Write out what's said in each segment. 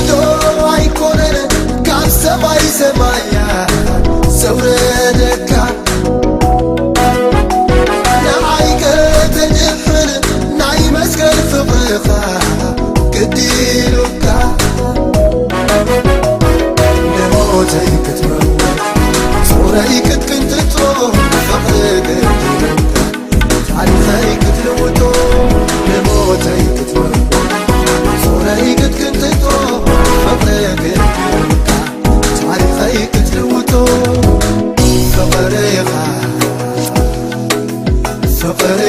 ዶ ኣይኮነን ካብ ሰማይ ሰማያ ዘውረደካ፣ ንዓይ ከተድሕን ናይ መስቀል ፍቕርኻ ግዲ ኢሉካ፣ ንሞተይ ክትመውት ጾረይ ክትቅንጥጦ ፍቕሪ ግዲ ኢሉካ። ታሪኸይ ክትልውጦ ንሞተይ ክትመርዶ ጾረይ ክትቅንጥጦ ፍቕሪ ግድልካ። ታሪኸይ ክትልውጦ ፍቕርኻ ፍቕሪ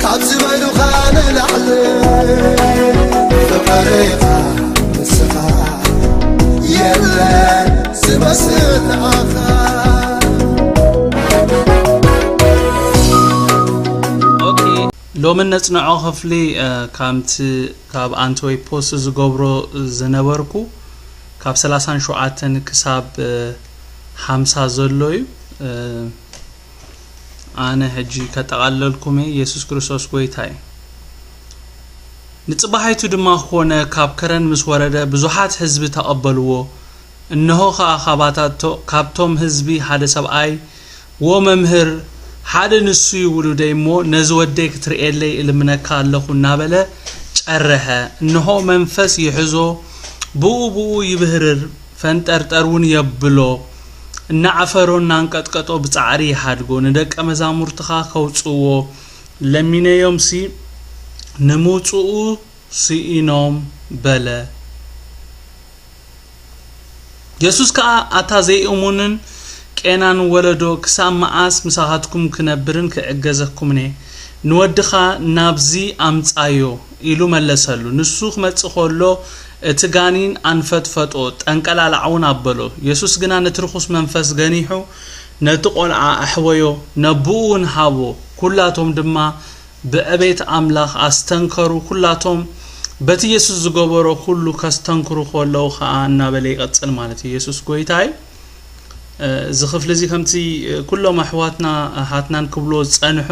ካብ ዝበሉኻ ንላዕሊ ፍቕርኻ ንስኻ የለን ዝመስል ንዓኻ። ኦኬ፣ ሎሚ ነጽንዖ ክፍሊ፣ እ፣ ከምቲ ካብ ኣንቶይ ፖስት ዝገብሮ ዝነበርኩ፣ ካብ ሰላሳን ሸውዓተን ክሳብ፣ እ፣ ሓምሳ ዘሎ እዩ። እ፣ ኣነ ሕጂ ከጠቓለልኩም እየ። ኢየሱስ ክርስቶስ ጎይታ እዩ። ንጽባሒቱ ድማ ኮነ፣ ካብ ከረን ምስ ወረደ ብዙሓት ህዝቢ ተቐበልዎ። እንሆ ኸኣ ካባታቶ-፣ ካብቶም ህዝቢ ሓደ ሰብኣይ፣ "ዎ መምህር፣ ሓደ ንሱ እዩ ውሉደይ እሞ፣ ነዚ ወደይ ክትርእየለይ እልምነካ ኣለኹ" እናበለ ጨረሐ። እንሆ መንፈስ ይሕዞ፣ ብኡ ብኡ ይብህርር፣ ፈንጠርጠር እውን የብሎ። እናዓፈሮ እናንቀጥቀጦ ብጻዕሪ ይሓድጎ። ንደቀ መዛሙርትኻ ከውጽእዎ ለሚነዮምሲ፣ ንምውጽኡ ስኢኖም በለ። የሱስ ከኣ፣ ኣታ ዘይእሙንን ቄናን ወለዶ፣ ክሳብ መዓስ ምሳኻትኩም ክነብርን ክዕገዘኩምን እየ? ንወድኻ ናብዚ ኣምጻዮ፣ ኢሉ መለሰሉ። ንሱ ክመጽእ ከሎ፣ እቲ ጋኒን ኣንፈጥፈጦ፣ ጠንቀላላዕ እውን ኣበሎ። የሱስ ግና ነቲ ርኹስ መንፈስ ገኒሑ፣ ነቲ ቈልዓ ኣሕወዮ፣ ነቦኡ እውን ሃቦ። ኩላቶም ድማ ብዕቤት ኣምላኽ ኣስተንከሩ፣ ኩላቶም በቲ የሱስ ዝገበሮ ኩሉ ከስተንክሩ ከለዉ ኸኣ እናበለ ይቐጽል ማለት እዩ። የሱስ ጐይታ እዩ። እ፣ እዚ ክፍሊ እዚ ከምቲ፣ እ፣ ኩሎም ኣሕዋትና ኣሓትናን ክብልዎ ዝጸንሑ፣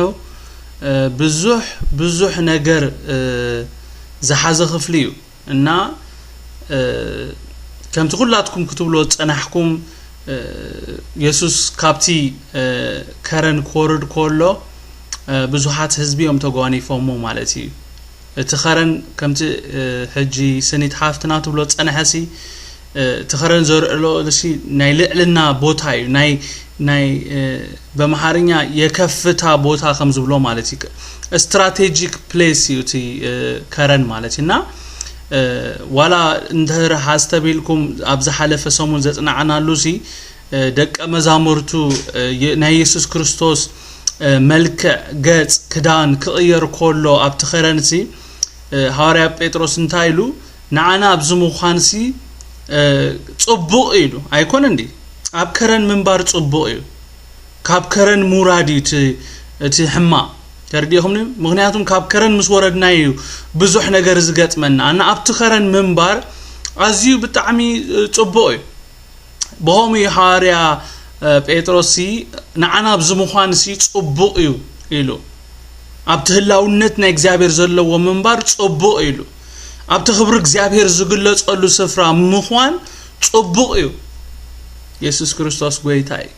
እ፣ ብዙሕ፣ ብዙሕ ነገር፣ እ፣ ዝሓዘ ክፍሊ እዩ። እና፣ እ፣ ከምቲ ኩላትኩም ክትብልዎ ዝጸናሕኩም፣ እ፣ የሱስ ካብቲ፣ እ፣ ከረን ክወርድ ከሎ፣ እ፣ ብዙሓት ህዝቢ እዮም ተጓኒፎሞ ማለት እዩ። እቲ ከረን ከምቲ፣ እ፣ ሕጂ ስኒት ሓፍትና ትብሎ ዝጸንሐሲ፣ እ፣ እቲ ከረን ዘርዕሎ ሲ ናይ ልዕልና ቦታ እዩ። ናይ፣ ናይ፣ እ፣ በምሓርኛ የከፍታ ቦታ ከም ዝብሎ ማለት እዩ። ስትራቴጂክ ፕሌስ እዩ እቲ፣ እ፣ ከረን ማለት እዩ። እና፣ እ፣ ዋላ እንድሕር ሓዝ ተቢልኩም ኣብ ዝሓለፈ ሰሙን ዘጽናዕናሉ ሲ፣ እ፣ ደቀ መዛሙርቱ፣ እ፣ የ-፣ ናይ የሱስ ክርስቶስ፣ እ፣ መልክዕ፣ ገጽ፣ ክዳን ክቕየር ከሎ ኣብቲ ከረንሲ፣ እ፣ ሃዋርያ ጴጥሮስ እንታይ ኢሉ? "ንዓና ኣብዚ ምዃንሲ፣ እ፣ ጽቡቕ" ኢሉ። ኣይኮነን ድዩ? ኣብ ከረን ምንባር ጽቡቕ እዩ። ካብ ከረን ምውራድ እዩ እቲ፣ እቲ ሕማቕ። ተረዲእኹምኒ? ምኽንያቱም ካብ ከረን ምስ ወረድና እዩ ብዙሕ ነገር ዝገጥመና። ኣነ ኣብቲ ከረን ምንባር ኣዝዩ ብጣዕሚ፣ እ፣ ጽቡቕ እዩ። ብኸምኡ እዩ ሃዋርያ፣ እ፣ ጴጥሮስሲ፣ "ንዓና ኣብዚ ምዃንሲ ጽቡቕ እዩ" ኢሉ። "ኣብቲ ህላውነት ናይ እግዚኣብሔር ዘለዎ ምንባር ጽቡቕ" ኢሉ። ኣብቲ ክብሪ እግዚኣብሔር ዝግለጸሉ ስፍራ ምዃን ጽቡቕ እዩ። የሱስ ክርስቶስ ጐይታ እዩ።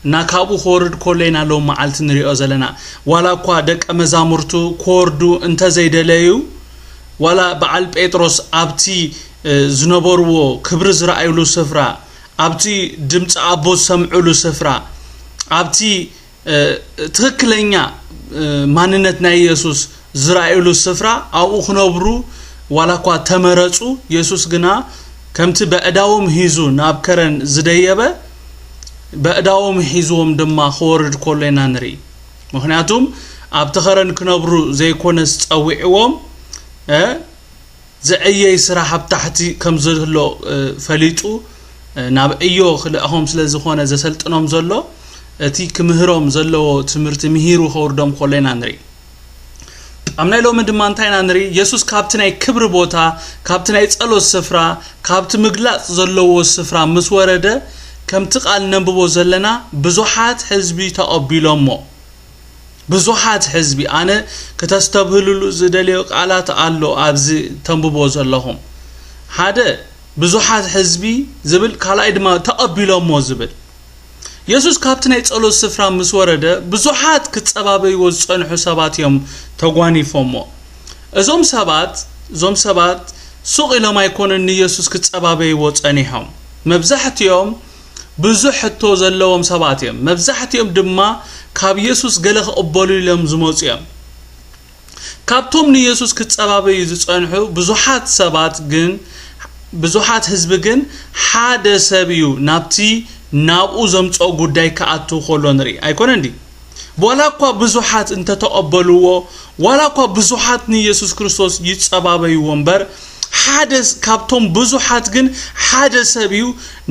እና ካብኡ ክወርድ ከሎ ኢና ሎም መዓልቲ ንሪኦ ዘለና። ዋላ እኳ ደቀ መዛሙርቱ ክወርዱ እንተዘይደለዩ፣ ዋላ በዓል ጴጥሮስ ኣብቲ፣ እ፣ ዝነበርዎ ክብሪ ዝረኣዩሉ ስፍራ፣ ኣብቲ ድምፂ ኣቦ ዝሰምዑሉ ስፍራ፣ ኣብቲ፣ እ፣ ትኽክለኛ፣ እ፣ ማንነት ናይ ኢየሱስ ዝረኣዩሉ ስፍራ ኣብኡ ክነብሩ ዋላ እኳ ተመረፁ፣ የሱስ ግና ከምቲ በእዳዎም ሒዙ ናብ ከረን ዝደየበ፣ በእዳዎም ሒዝዎም ድማ ክወርድ ከሎ ኢና ንርኢ። ምኽንያቱም ኣብቲ ከረን ክነብሩ ዘይኮነስ ጸዊዕዎም፣ እ፣ ዝዕየይ ስራሕ ኣብ ታሕቲ ከም ዘሎ፣ እ፣ ፈሊጡ፣ እ፣ ናብ ዕዮ ክልእኾም ስለ ዝኾነ ዘሰልጥኖም ዘሎ፣ እቲ ክምህሮም ዘለዎ ትምህርቲ ምሂሩ ከውርዶም ከሎ ኢና ንርኢ። ኣብ ናይ ሎሚ ድማ እንታይ ኢና ንርኢ? የሱስ ካብቲ ናይ ክብሪ ቦታ፣ ካብቲ ናይ ጸሎት ስፍራ፣ ካብቲ ምግላጽ ዘለዎ ስፍራ ምስ ወረደ፣ ከምቲ ቃል ነንብቦ ዘለና፣ ብዙሓት ህዝቢ ተቐቢሎሞ። ብዙሓት ህዝቢ፣ ኣነ ክተስተብህልሉ ዝደልዮ ቃላት ኣሎ ኣብዚ ተንብቦ ዘለኹም። ሓደ፣ ብዙሓት ህዝቢ ዝብል፣ ካልኣይ ድማ ተቐቢሎሞ ዝብል። የሱስ ካብቲ ናይ ጸሎት ስፍራ ምስ ወረደ፣ ብዙሓት ክጸባበይዎ ዝጸንሑ ሰባት እዮም ተጓኒፎሞ። እዞም ሰባት፣ እዞም ሰባት ሱቕ ኢሎም ኣይኮኑን ንየሱስ ክጸባበይዎ ጸኒሖም። መብዛሕትኦም ብዙሕ ሕቶ ዘለዎም ሰባት እዮም። መብዛሕትኦም ድማ ካብ የሱስ ገለ ክቕበሉ ኢሎም ዝመጹ እዮም። ካብቶም ንየሱስ ክጸባበዩ ዝጸንሑ ብዙሓት ሰባት ግን፣ ብዙሓት ህዝቢ ግን ሓደ ሰብ እዩ ናብቲ ናብኡ ዘምጽኦ ጉዳይ ክኣቱ ከሎ ንርኢ። ኣይኮነን ድዩ? ዋላ እኳ ብዙሓት እንተተቐበልዎ፣ ዋላ እኳ ብዙሓት ንየሱስ ክርስቶስ ይጸባበይዎ እምበር፣ ሓደ ስ-፣ ካብቶም ብዙሓት ግን ሓደ ሰብ እዩ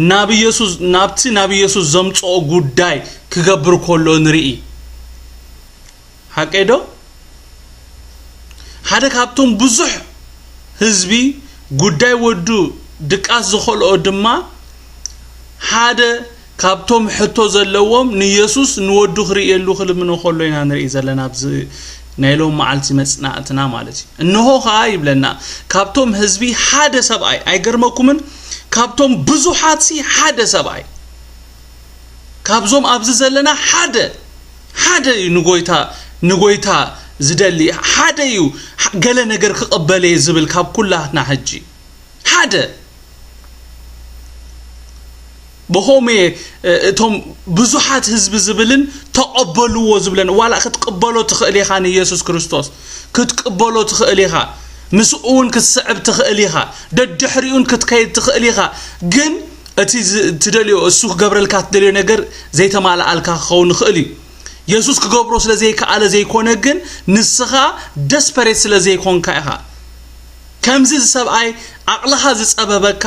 ናብ የሱስ፣ ናብቲ ናብ የሱስ ዘምጽኦ ጉዳይ ክገብር ከሎ ንርኢ። ሓቀይ ዶ? ሓደ ካብቶም ብዙሕ ህዝቢ ጉዳይ ወዱ ድቃስ ዝኸልኦ ድማ ሓደ ካብቶም ሕቶ ዘለዎም ንየሱስ ንወዱ ክርእየሉ ክልምኖ ከሎ ኢና ንርኢ ዘለና ኣብዚ ናይ ሎም መዓልቲ መጽናዕትና ማለት እዩ። እንሆ ኸኣ ይብለና፣ ካብቶም ህዝቢ ሓደ ሰብኣይ፣ ኣይገርመኩምን? ካብቶም ብዙሓት ሲ ሓደ ሰብኣይ፣ ካብዞም ኣብዚ ዘለና ሓደ፣ ሓደ እዩ ንጎይታ፣ ንጎይታ ዝደሊ፣ ሓደ እዩ ገለ ነገር ክቕበል እየ ዝብል ካብ ኩላትና ሕጂ። ሓደ። ብኸምኡ እየ፣ እ፣ እቶም ብዙሓት ህዝቢ ዝብልን ተቐበልዎ ዝብለን፣ ዋላ ክትቅበሎ ትኽእል ኢኻ ንየሱስ ክርስቶስ፣ ክትቅበሎ ትኽእል ኢኻ፣ ምስኡ እውን ክትስዕብ ትኽእል ኢኻ፣ ደድሕሪኡን ክትከይድ ትኽእል ኢኻ። ግን እቲ ዝ-፣ ትደልዮ፣ እሱ ክገብረልካ ትደልዮ ነገር ዘይተማልኣልካ ክኸውን ይኽእል እዩ። የሱስ ክገብሮ ስለ ዘይከኣለ ዘይኮነ፣ ግን ንስኻ ደስፐሬት ስለ ዘይኮንካ ኢኻ። ከምዚ ሰብኣይ ዓቕልኻ ዝጸበበካ፣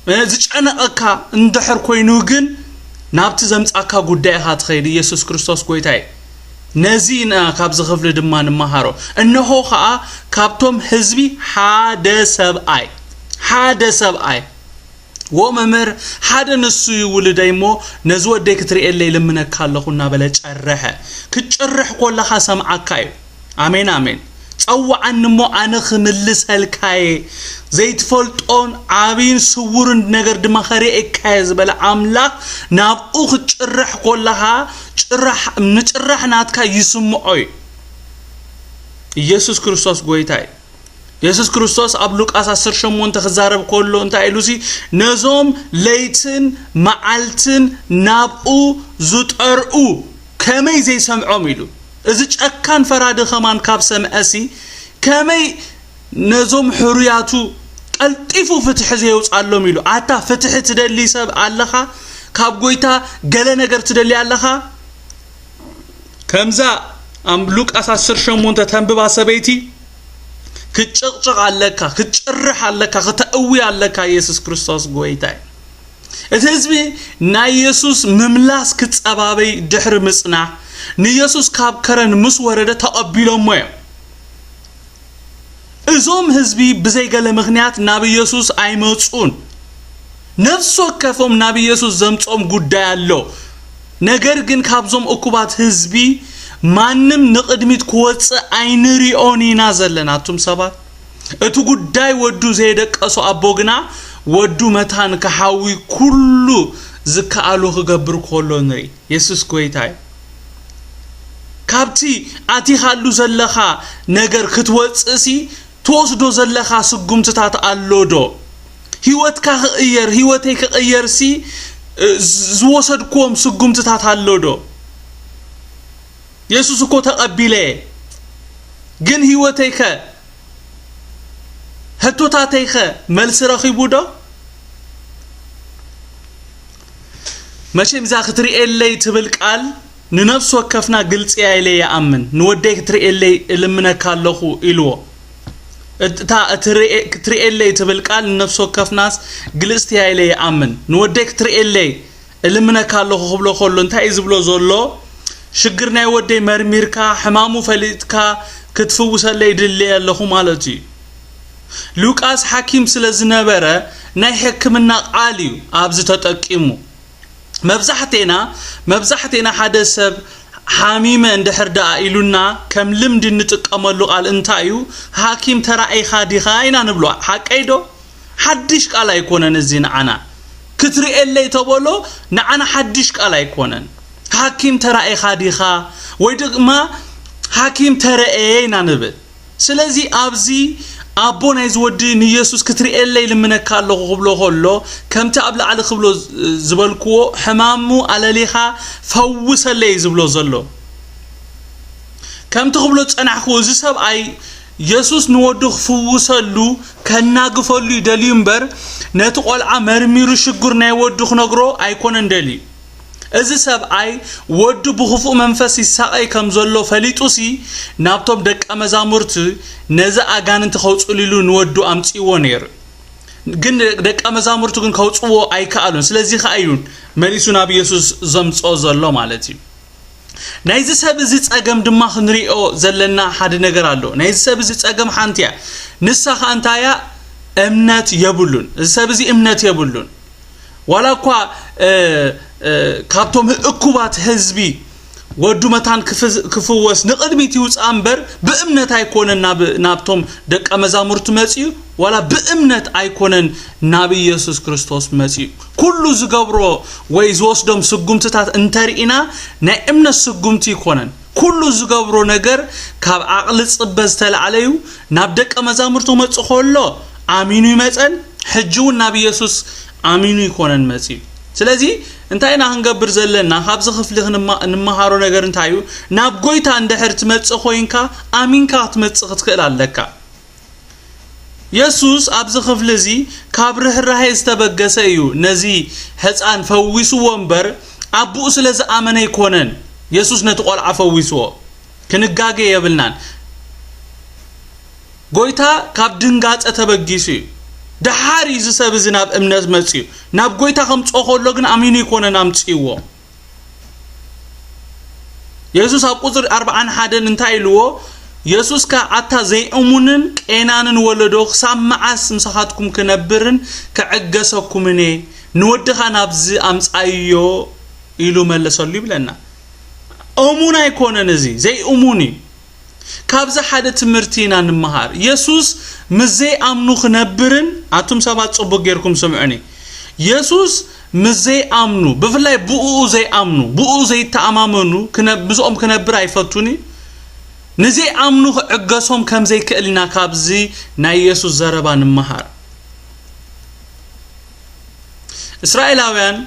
እ፣ ዝጨነቐካ እንድሕር ኮይኑ ግን ናብቲ ዘምጻካ ጉዳይ ኢኻ ትኸይድ። ኢየሱስ ክርስቶስ ጎይታ እዩ። ነዚ ኢና ካብዚ ክፍሊ ድማ ንመሃሮ። እንሆ ኸኣ ካብቶም ህዝቢ ሓደ ሰብኣይ፣ ሓደ ሰብኣይ፣ "ዎ መምህር፣ ሓደ ንሱ እዩ ውልደይ እሞ ነዚ ወደይ ክትርእየለይ ልምነካ ኣለኹ" እናበለ ጨረሐ። ክትጭርሕ ኮለኻ ሰምዓካ እዩ። ኣሜን፣ ኣሜን። "ጸውዓኒ እሞ ኣነ ክምልሰልካየ፣ ዘይትፈልጦን ዓብይን ስውርን ነገር ድማ ከርእየካየ" ዝበለ ኣምላኽ ናብኡ ክትጭርሕ ኮለኻ ጭራሕ፣ ምጭራሕ ናትካ ይስምዖ እዩ። ኢየሱስ ክርስቶስ ጎይታ እዩ። የሱስ ክርስቶስ ኣብ ሉቃስ ዓሰርተ ሸሞንተ ክዛረብ ከሎ እንታይ ኢሉሲ፣ ነዞም ለይትን መዓልትን ናብኡ ዝጠርኡ ከመይ ዘይሰምዖም ኢሉ። እዚ ጨካን ፈራዲ ከማን ካብ ሰምዐሲ፣ ከመይ ነዞም ሕሩያቱ ቀልጢፉ ፍትሒ ዘየውጻሎም ኢሉ። ኣታ ፍትሒ ትደሊ ሰብ ኣለኻ? ካብ ጎይታ ገለ ነገር ትደሊ ኣለኻ? ከምዛ ኣብ ሉቃስ ዓሰርተ ሸሞንተ ተንብባ ሰበይቲ ክትጭቕጭቕ ኣለካ፣ ክትጭርሕ ኣለካ፣ ክተእዊ ኣለካ። ኢየሱስ ክርስቶስ ጎይታ እዩ። እቲ ህዝቢ ናይ የሱስ ምምላስ ክጸባበይ ድሕሪ ምጽናሕ፣ ንየሱስ ካብ ከረን ምስ ወረደ ተቐቢሎሞ እዮም። እዞም ህዝቢ ብዘይ ገለ ምኽንያት ናብ ኢየሱስ ኣይመጹን። ነፍሲ ወከፎም ናብ ኢየሱስ ዘምጾም ጉዳይ ኣሎ። ነገር ግን ካብዞም እኩባት ህዝቢ ማንም ንቕድሚት ክወጽእ ኣይንሪኦን ኢና ዘለና። ኣቱም ሰባት፣ እቲ ጉዳይ ወዱ ዘየደቀሶ ኣቦ ግና ወዱ መታን ክሓዊ ኩሉ ዝከኣሎ ክገብር ከሎ ንርኢ። የሱስ ጎይታ እዩ። ካብቲ ኣቲኻሉ ዘለኻ ነገር ክትወጽእሲ ትወስዶ ዘለኻ ስጉምትታት ኣሎ ዶ? ህይወትካ ክቕየር፣ ህይወተይ ክቕየርሲ፣ እ፣ ዝ-፣ ዝወሰድክዎም ስጉምትታት ኣሎ ዶ? የሱስ እኮ ተቐቢለ፣ ግን ህይወተይ ከ፣ ሕቶታተይ ከ መልሲ ረኺቡ ዶ? መቸም እዛ ክትርእየለይ ትብል ቃል ንነፍሲ ወከፍና ግልጺ እያ ኢለ ይኣምን። "ንወደይ ክትርእየለይ እልምነካ ኣለኹ" ኢልዎ። እታ እትርኤ-፣ ክትርእየለይ ትብል ቃል ንነፍሲ ወከፍናስ ግልጽቲ እያ ኢለ ይኣምን። "ንወደይ ክትርእየለይ እልምነካ ኣለኹ" ክብሎ ከሎ እንታይ እዩ ዝብሎ ዘሎ? ሽግር ናይ ወደይ መርሚርካ፣ ሕማሙ ፈሊጥካ ክትፍውሰለይ ድልየ ኣለኹ ማለት እዩ። ሉቃስ ሓኪም ስለ ዝነበረ ናይ ሕክምና ቃል እዩ ኣብዚ ተጠቂሙ። መብዛሕቴና፣ መብዛሕቴና ሓደ ሰብ ሓሚመ እንድሕር ደኣ ኢሉና ከም ልምዲ እንጥቀመሉ ቃል እንታይ እዩ? "ሓኪም ተራኢኻ ዲኻ?" ኢና ንብሎ። ሓቀይ ዶ? ሓድሽ ቃል ኣይኮነን። እዚ ንዓና ክትርእየለይ ተበሎ፣ ንዓና ሓድሽ ቃል ኣይኮነን። ሓኪም ተራኢኻ ዲኻ? ወይ ድማ ሓኪም ተረእየ ኢና ንብል። ስለዚ ኣብዚ ኣቦ ናይዚ ወዲ ንየሱስ ክትርእየለይ ልምነካ ኣለኹ ክብሎ ከሎ፣ ከምቲ ኣብ ላዕሊ ክብሎ ዝበልክዎ፣ ሕማሙ ኣለሊኻ ፈውሰለይ እዩ ዝብሎ ዘሎ። ከምቲ ክብሎ ዝጸናሕኩ፣ እዚ ሰብኣይ የሱስ ንወዱ ክፍውሰሉ፣ ከናግፈሉ እዩ ደልዩ እምበር፣ ነቲ ቆልዓ መርሚሩ ሽጉር ናይ ወዱ ክነግሮ ኣይኮነን ደልዩ። እዚ ሰብኣይ ወዱ ብኽፉእ መንፈስ ይሳቐይ ከም ዘሎ ፈሊጡሲ፣ ናብቶም ደቀ መዛሙርቲ ነዚ ኣጋንንቲ ከውጽሉ ኢሉ ንወዱ ኣምጺእዎ ነይሩ። ግን ደቀ መዛሙርቱ ግን ከውጽዎ ኣይከኣሉን። ስለዚ ከኣ እዩ መሊሱ ናብ የሱስ ዘምጽኦ ዘሎ ማለት እዩ። ናይዚ ሰብ እዚ ጸገም ድማ ክንሪኦ ዘለና ሓደ ነገር ኣሎ። ናይዚ ሰብ እዚ ጸገም ሓንቲ እያ። ንሳ ከኣ እንታይ እያ? እምነት የብሉን። እዚ ሰብ እዚ እምነት የብሉን። ዋላ እኳ፣ እ፣ እ፣ ካብቶም እኩባት ህዝቢ ወዱ መታን ክፍ-፣ ክፍወስ ንቕድሚት ይውጽኣ እምበር፣ ብእምነት ኣይኮነን ናብ፣ ናብቶም ደቀ መዛሙርቱ መጺኡ፣ ዋላ ብእምነት ኣይኮነን ናብ ኢየሱስ ክርስቶስ መጺኡ። ኩሉ ዝገብሮ ወይ ዝወስዶም ስጉምትታት እንተርኢና፣ ናይ እምነት ስጉምቲ ይኮነን። ኩሉ ዝገብሮ ነገር ካብ ዓቕሊ ጽበ ዝተላዕለ እዩ። ናብ ደቀ መዛሙርቱ ክመጽእ ከሎ ኣሚኑ ይመጸን፣ ሕጂ እውን ናብ ኢየሱስ ኣሚኑ ይኮነን መጺኡ። ስለዚ እንታይ ኢና ክንገብር ዘለና? ካብዚ ክፍሊ ክንማ-፣ እንመሃሮ ነገር እንታይ እዩ? ናብ ጎይታ እንድሕር ትመጽእ ኮይንካ፣ ኣሚንካ ክትመጽእ ክትክእል ኣለካ። የሱስ ኣብዚ ክፍሊ እዚ ካብ ርህራሄ ዝተበገሰ እዩ ነዚ ህጻን ፈዊስዎ እምበር፣ ኣቦኡ ስለ ዝኣመነ ኣይኮነን የሱስ ነቲ ቆልዓ ፈዊስዎ። ክንጋገ የብልናን። ጎይታ ካብ ድንጋጸ ተበጊሱ እዩ። ደሓር እዩ እዚ ሰብ እዚ ናብ እምነት መጺኡ። ናብ ጎይታ ከምጽኦ ከሎ ግን ኣሚኑ ኣይኮነን ኣምጺእዎ። የሱስ ኣብ ቁጽሪ ኣርብዓን ሓደን እንታይ ኢልዎ? የሱስ ከኣ፣ "ኣታ ዘይእሙንን ቄናንን ወለዶ፣ ክሳብ መዓስ ምሳኻትኩም ክነብርን ክዕገሰኩምን እየ? ንወድኻ ናብዚ ኣምጻዮ" ኢሉ መለሰሉ ይብለና። እሙን ኣይኮነን፣ እዚ ዘይእሙን እዩ። ካብዚ ሓደ ትምህርቲ ኢና ንምሃር። የሱስ ምስ ዘይኣምኑ ክነብርን፣ ኣቱም ሰባት ጽቡቅ ጌርኩም ስምዑኒ። የሱስ ምስ ዘይኣምኑ፣ ብፍላይ ብእኡ ዘይኣምኑ፣ ብእኡ ዘይተኣማመኑ ክነ-፣ ምስኦም ክነብር ኣይፈቱን እዩ። ንዘይኣምኑ ክዕገሶም ከም ዘይክእል ኢና ካብዚ ናይ የሱስ ዘረባ ንምሃር። እስራኤላውያን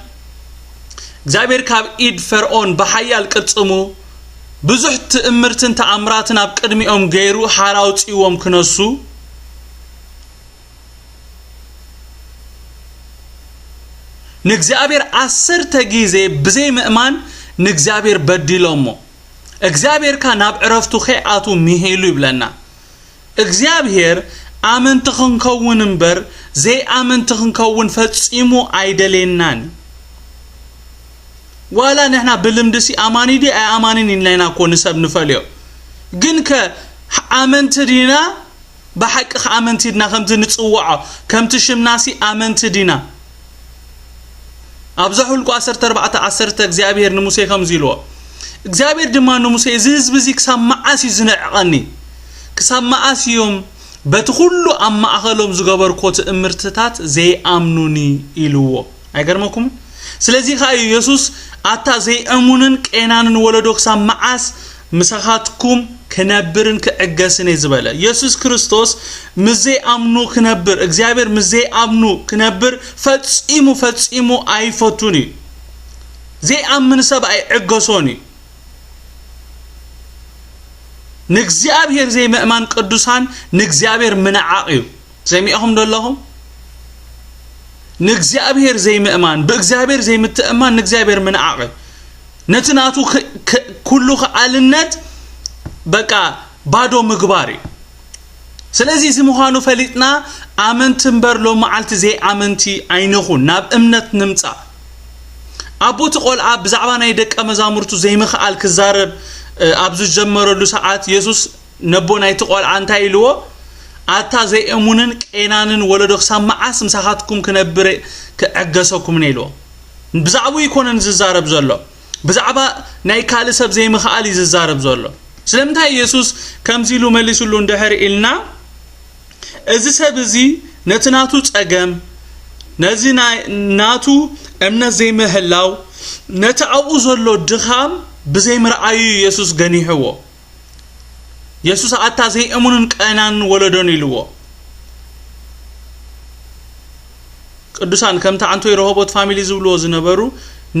እግዚኣብሔር ካብ ኢድ ፈርዖን ብሓያል ቅልጽሙ ብዙሕ ትእምርትን ተኣምራትን ኣብ ቅድሚኦም ገይሩ ሓራ ኣውጺእዎም ክነሱ፣ ንእግዚኣብሔር ዓሰርተ ግዜ ብዘይ ምእማን ንእግዚኣብሔር በዲሎሞ። እግዚኣብሔር ከኣ ናብ ዕረፍቱ ከይኣትዉ ምሂሉ ይብለና። እግዚኣብሔር ኣመንቲ ክንከውን እምበር ዘይኣመንቲ ክንከውን ፈጺሙ ኣይደልየናን። ዋላ ንሕና ብልምድሲ ኣማኒ ድዩ ኣይኣማንን ኢልና ኢና እኮ ንሰብ ንፈልዮ። ግን ከ ኣመንቲ ዲና? ብሓቂ ከ ኣመንቲ ዲና ከምቲ ንጽውዖ፣ ከምቲ ሽምናሲ ኣመንቲ ዲና? ኣብ ዘኍልቁ ዓሰርተ ኣርባዕተ ዓሰርተ እግዚኣብሔር ንሙሴ ከምዚ ኢልዎ፣ እግዚኣብሔር ድማ ንሙሴ፣ "እዚ ህዝቢ እዚ ክሳብ መዓስ እዩ ዝንዕቐኒ? ክሳብ መዓስ እዮም በቲ ኩሉ ኣብ ማእኸሎም ዝገበርኮ ትእምርትታት ዘይኣምኑኒ?" ኢልዎ። ኣይገርመኩምን? ስለዚ ከኣ እዩ የሱስ፣ "ኣታ ዘይእሙንን ቄናንን ወለዶ፣ ክሳብ መዓስ ምሳኻትኩም ክነብርን ክዕገስን እየ?" ዝበለ። የሱስ ክርስቶስ ምስ ዘይኣምኑ ክነብር፣ እግዚኣብሔር ምስ ዘይኣምኑ ክነብር ፈጺሙ፣ ፈጺሙ ኣይፈቱን እዩ። ዘይኣምን ሰብ ኣይዕገሶን እዩ። ንእግዚኣብሔር ዘይምእማን ቅዱሳን ንእግዚኣብሔር ምንዓቕ እዩ። ሰሚዕኹም ዶ ኣለኹም? ንእግዚኣብሔር ዘይምእማን፣ ብእግዚኣብሔር ዘይምትእማን ንእግዚኣብሔር ምንዓቕ እዩ። ነቲ ናቱ ክ-፣ ክ-፣ ኩሉ ከኣልነት በቃ ባዶ ምግባር እዩ። ስለዚ እዚ ምዃኑ ፈሊጥና ኣመንቲ እምበር ሎም መዓልቲ ዘይኣመንቲ ኣይንኹን፣ ናብ እምነት ንምጻእ። ኣቦ እቲ ቆልዓ ብዛዕባ ናይ ደቀ መዛሙርቱ ዘይምኽኣል ክዛረብ፣ እ፣ ኣብ ዝጀመረሉ ሰዓት የሱስ ነቦ ናይቲ ቆልዓ እንታይ ኢልዎ? "ኣታ ዘይእሙንን ቄናንን ወለዶ፣ ክሳብ መዓስ ምሳኻትኩም ክነብር ክዕገሰኩምን?" ኢልዎ። ብዛዕባኡ ኣይኮነን ዝዛረብ ዘሎ፣ ብዛዕባ ናይ ካልእ ሰብ ዘይምኽኣል እዩ ዝዛረብ ዘሎ። ስለምንታይ የሱስ ከምዚ ኢሉ መሊስሉ እንድሕር ኢልና፣ እዚ ሰብ እዚ ነቲ ናቱ ጸገም፣ ነዚ ናይ ናቱ እምነት ዘይምህላው፣ ነቲ ኣብኡ ዘሎ ድኻም ብዘይምርኣዩ የሱስ ገኒሕዎ። የሱስ ኣታ ዘይእሙንን ቀናንን ወለዶን ኢልዎ። ቅዱሳን ከምቲ ኣንቶይ ረሆቦት ፋሚሊ ዝብልዎ ዝነበሩ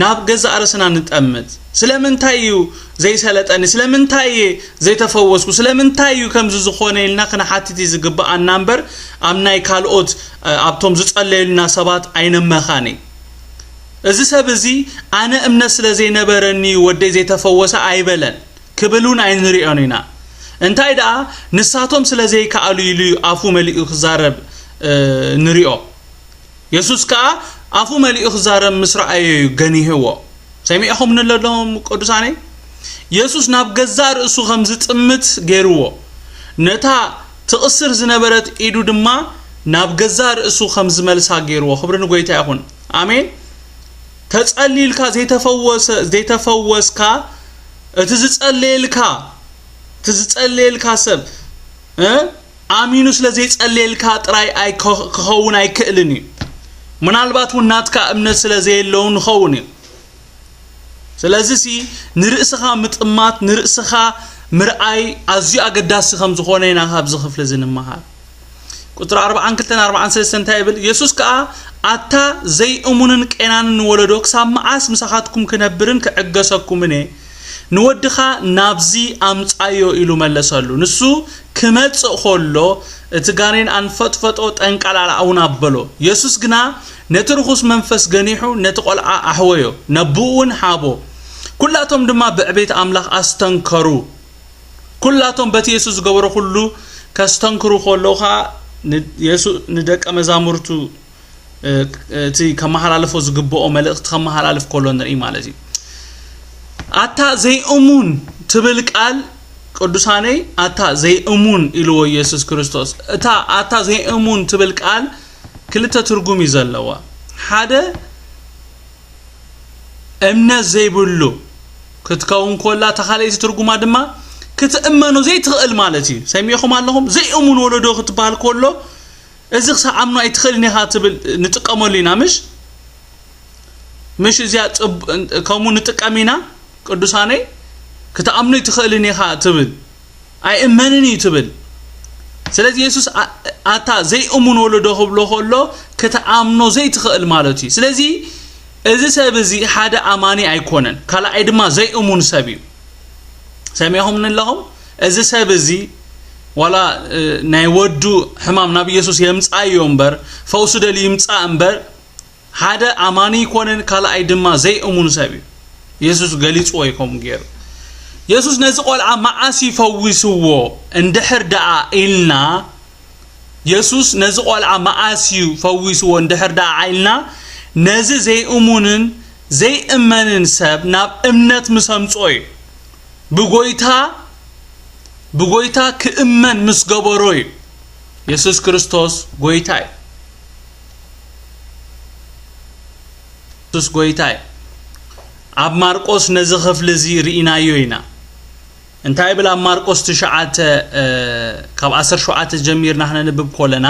ናብ ገዛእ ርእስና ንጠምት። ስለምንታይ እዩ ዘይሰለጠኒ? ስለምንታይ እየ ዘይተፈወስኩ? ስለምንታይ እዩ ከምዚ ዝኾነ ኢልና ክንሓትት እዩ ዝግብኣና እምበር ኣብ ናይ ካልኦት ኣብቶም ዝጸለዩልና ሰባት ኣይነመኻኒ። እዚ ሰብ እዚ ኣነ እምነት ስለ ዘይነበረኒ ወደይ ዘይተፈወሰ ኣይበለን ክብል እውን ኣይንሪኦን ኢና። እንታይ ደኣ ንሳቶም ስለ ዘይከኣሉ ኢሉ እዩ ኣፉ መሊኡ ክዛረብ ንሪኦ። የሱስ ከኣ ኣፉ መሊኡ ክዛረብ ምስ ረኣዮ እዩ ገኒህዎ። ሰሚዕኹም ንለለኹም ቅዱሳነይ? የሱስ ናብ ገዛእ ርእሱ ከም ዝጥምት ገይርዎ። ነታ ትቕስር ዝነበረት ኢዱ ድማ ናብ ገዛእ ርእሱ ከም ዝመልሳ ገይርዎ። ክብሪ ንጎይታ ይኹን። ኣሜን። ተጸልዩልካ ዘይተፈወሰ ዘይተፈወስካ እቲ ዝጸለየልካ እቲ ዝጸለየልካ ሰብ እ ኣሚኑ ስለ ዘይጸልየልካ ጥራይ ኣይ ክኸውን ኣይክእልን እዩ። ምናልባት እውን ናትካ እምነት ስለ ዘየለውን ንኸውን እዩ። ስለዚ ሲ ንርእስኻ ምጥማት ንርእስኻ ምርኣይ ኣዝዩ ኣገዳሲ ከም ዝኾነ ኢና ካብዚ ክፍሊ እዚ ንምሃር። ቁጽሪ ኣርብዓን ክልተን ኣርብዓን ሰለስተን እንታይ ይብል? የሱስ ከኣ ኣታ ዘይእሙንን ቄናንን ወለዶ ክሳብ መዓስ ምሳኻትኩም ክነብርን ክዕገሰኩምን እየ? ንወድኻ ናብዚ ኣምጻዮ ኢሉ መለሰሉ። ንሱ ክመጽእ ከሎ እቲ ጋኔን ኣንፈጥፈጦ ጠንቃላላ እውን ኣበሎ። የሱስ ግና ነቲ ርኹስ መንፈስ ገኒሑ ነቲ ቆልዓ ኣሕወዮ፣ ነብኡ እውን ሃቦ። ኩላቶም ድማ ብዕቤት ኣምላኽ ኣስተንከሩ። ኩላቶም በቲ የሱስ ዝገበሮ ኩሉ ከስተንክሩ ከለዉ ኸኣ ንደቀ መዛሙርቱ እቲ ከመሓላልፎ ዝግብኦ መልእኽቲ ከመሓላልፍ ከሎ ንርኢ ማለት እዩ። ኣታ ዘይእሙን ትብል ቃል ቅዱሳነይ ኣታ ዘይእሙን ኢልዎ ኢየሱስ ክርስቶስ። እታ ኣታ ዘይእሙን ትብል ቃል ክልተ ትርጉም እዩ ዘለዋ። ሓደ እምነት ዘይብሉ ክትከውን ኮላ ተኻለይቲ ትርጉማ ድማ ክትእመኖ ዘይትኽእል ማለት እዩ። ሰሚዕኹም ኣለኹም? ዘይእሙን ወለዶ ክትበሃል ከሎ እዚ ክሳብ ኣምኖ ኣይትኽእልን ኢኻ ትብል ንጥቀመሉ ኢና ምሽ ምሽ እዚኣ ከምኡ ንጥቀም ኢና። ቅዱሳነይ ክትኣምኖ ኣይትኽእልን ኢኻ ትብል ኣይእመንን እዩ ትብል። ስለዚ የሱስ ኣታ ዘይእሙን ወለዶ ክብሎ ከሎ ክትኣምኖ ዘይትኽእል ማለት እዩ። ስለዚ እዚ ሰብ እዚ ሓደ ኣማኒ ኣይኮነን፣ ካልኣይ ድማ ዘይእሙን ሰብ እዩ። ሰሚዕኹም ኣለኹም? እዚ ሰብ እዚ ዋላ ናይ ወዱ ሕማም ናብ ኢየሱስ የምጻእዮ እምበር ፈውሲ ደልዩ ይምጻእ እምበር ሓደ ኣማኒ ኣይኮነን፣ ካልኣይ ድማ ዘይእሙን ሰብ እዩ። የሱስ ገሊጽዎ እዩ ከምኡ ገይሩ። የሱስ ነዚ ቆልዓ መዓስ እዩ ፈዊስዎ እንድሕር ደኣ ኢልና የሱስ ነዚ ቆልዓ መዓስ እዩ ፈዊስዎ እንድሕር ደኣ ኢልና ነዚ ዘይእሙንን ዘይእመንን ሰብ ናብ እምነት ምስ ኣምጽኦ እዩ። ብጎይታ ብጎይታ ክእመን ምስ ገበሮ እዩ። የሱስ ክርስቶስ ጎይታ እዩ። የሱስ ጎይታ እዩ። ኣብ ማርቆስ ነዚ ክፍሊ እዚ ርኢናዮ ኢና። እንታይ ይብል ኣብ ማርቆስ ትሽዓተ ካብ ዓሰርተ ሸውዓተ ጀሚርና ክነንብብ ከለና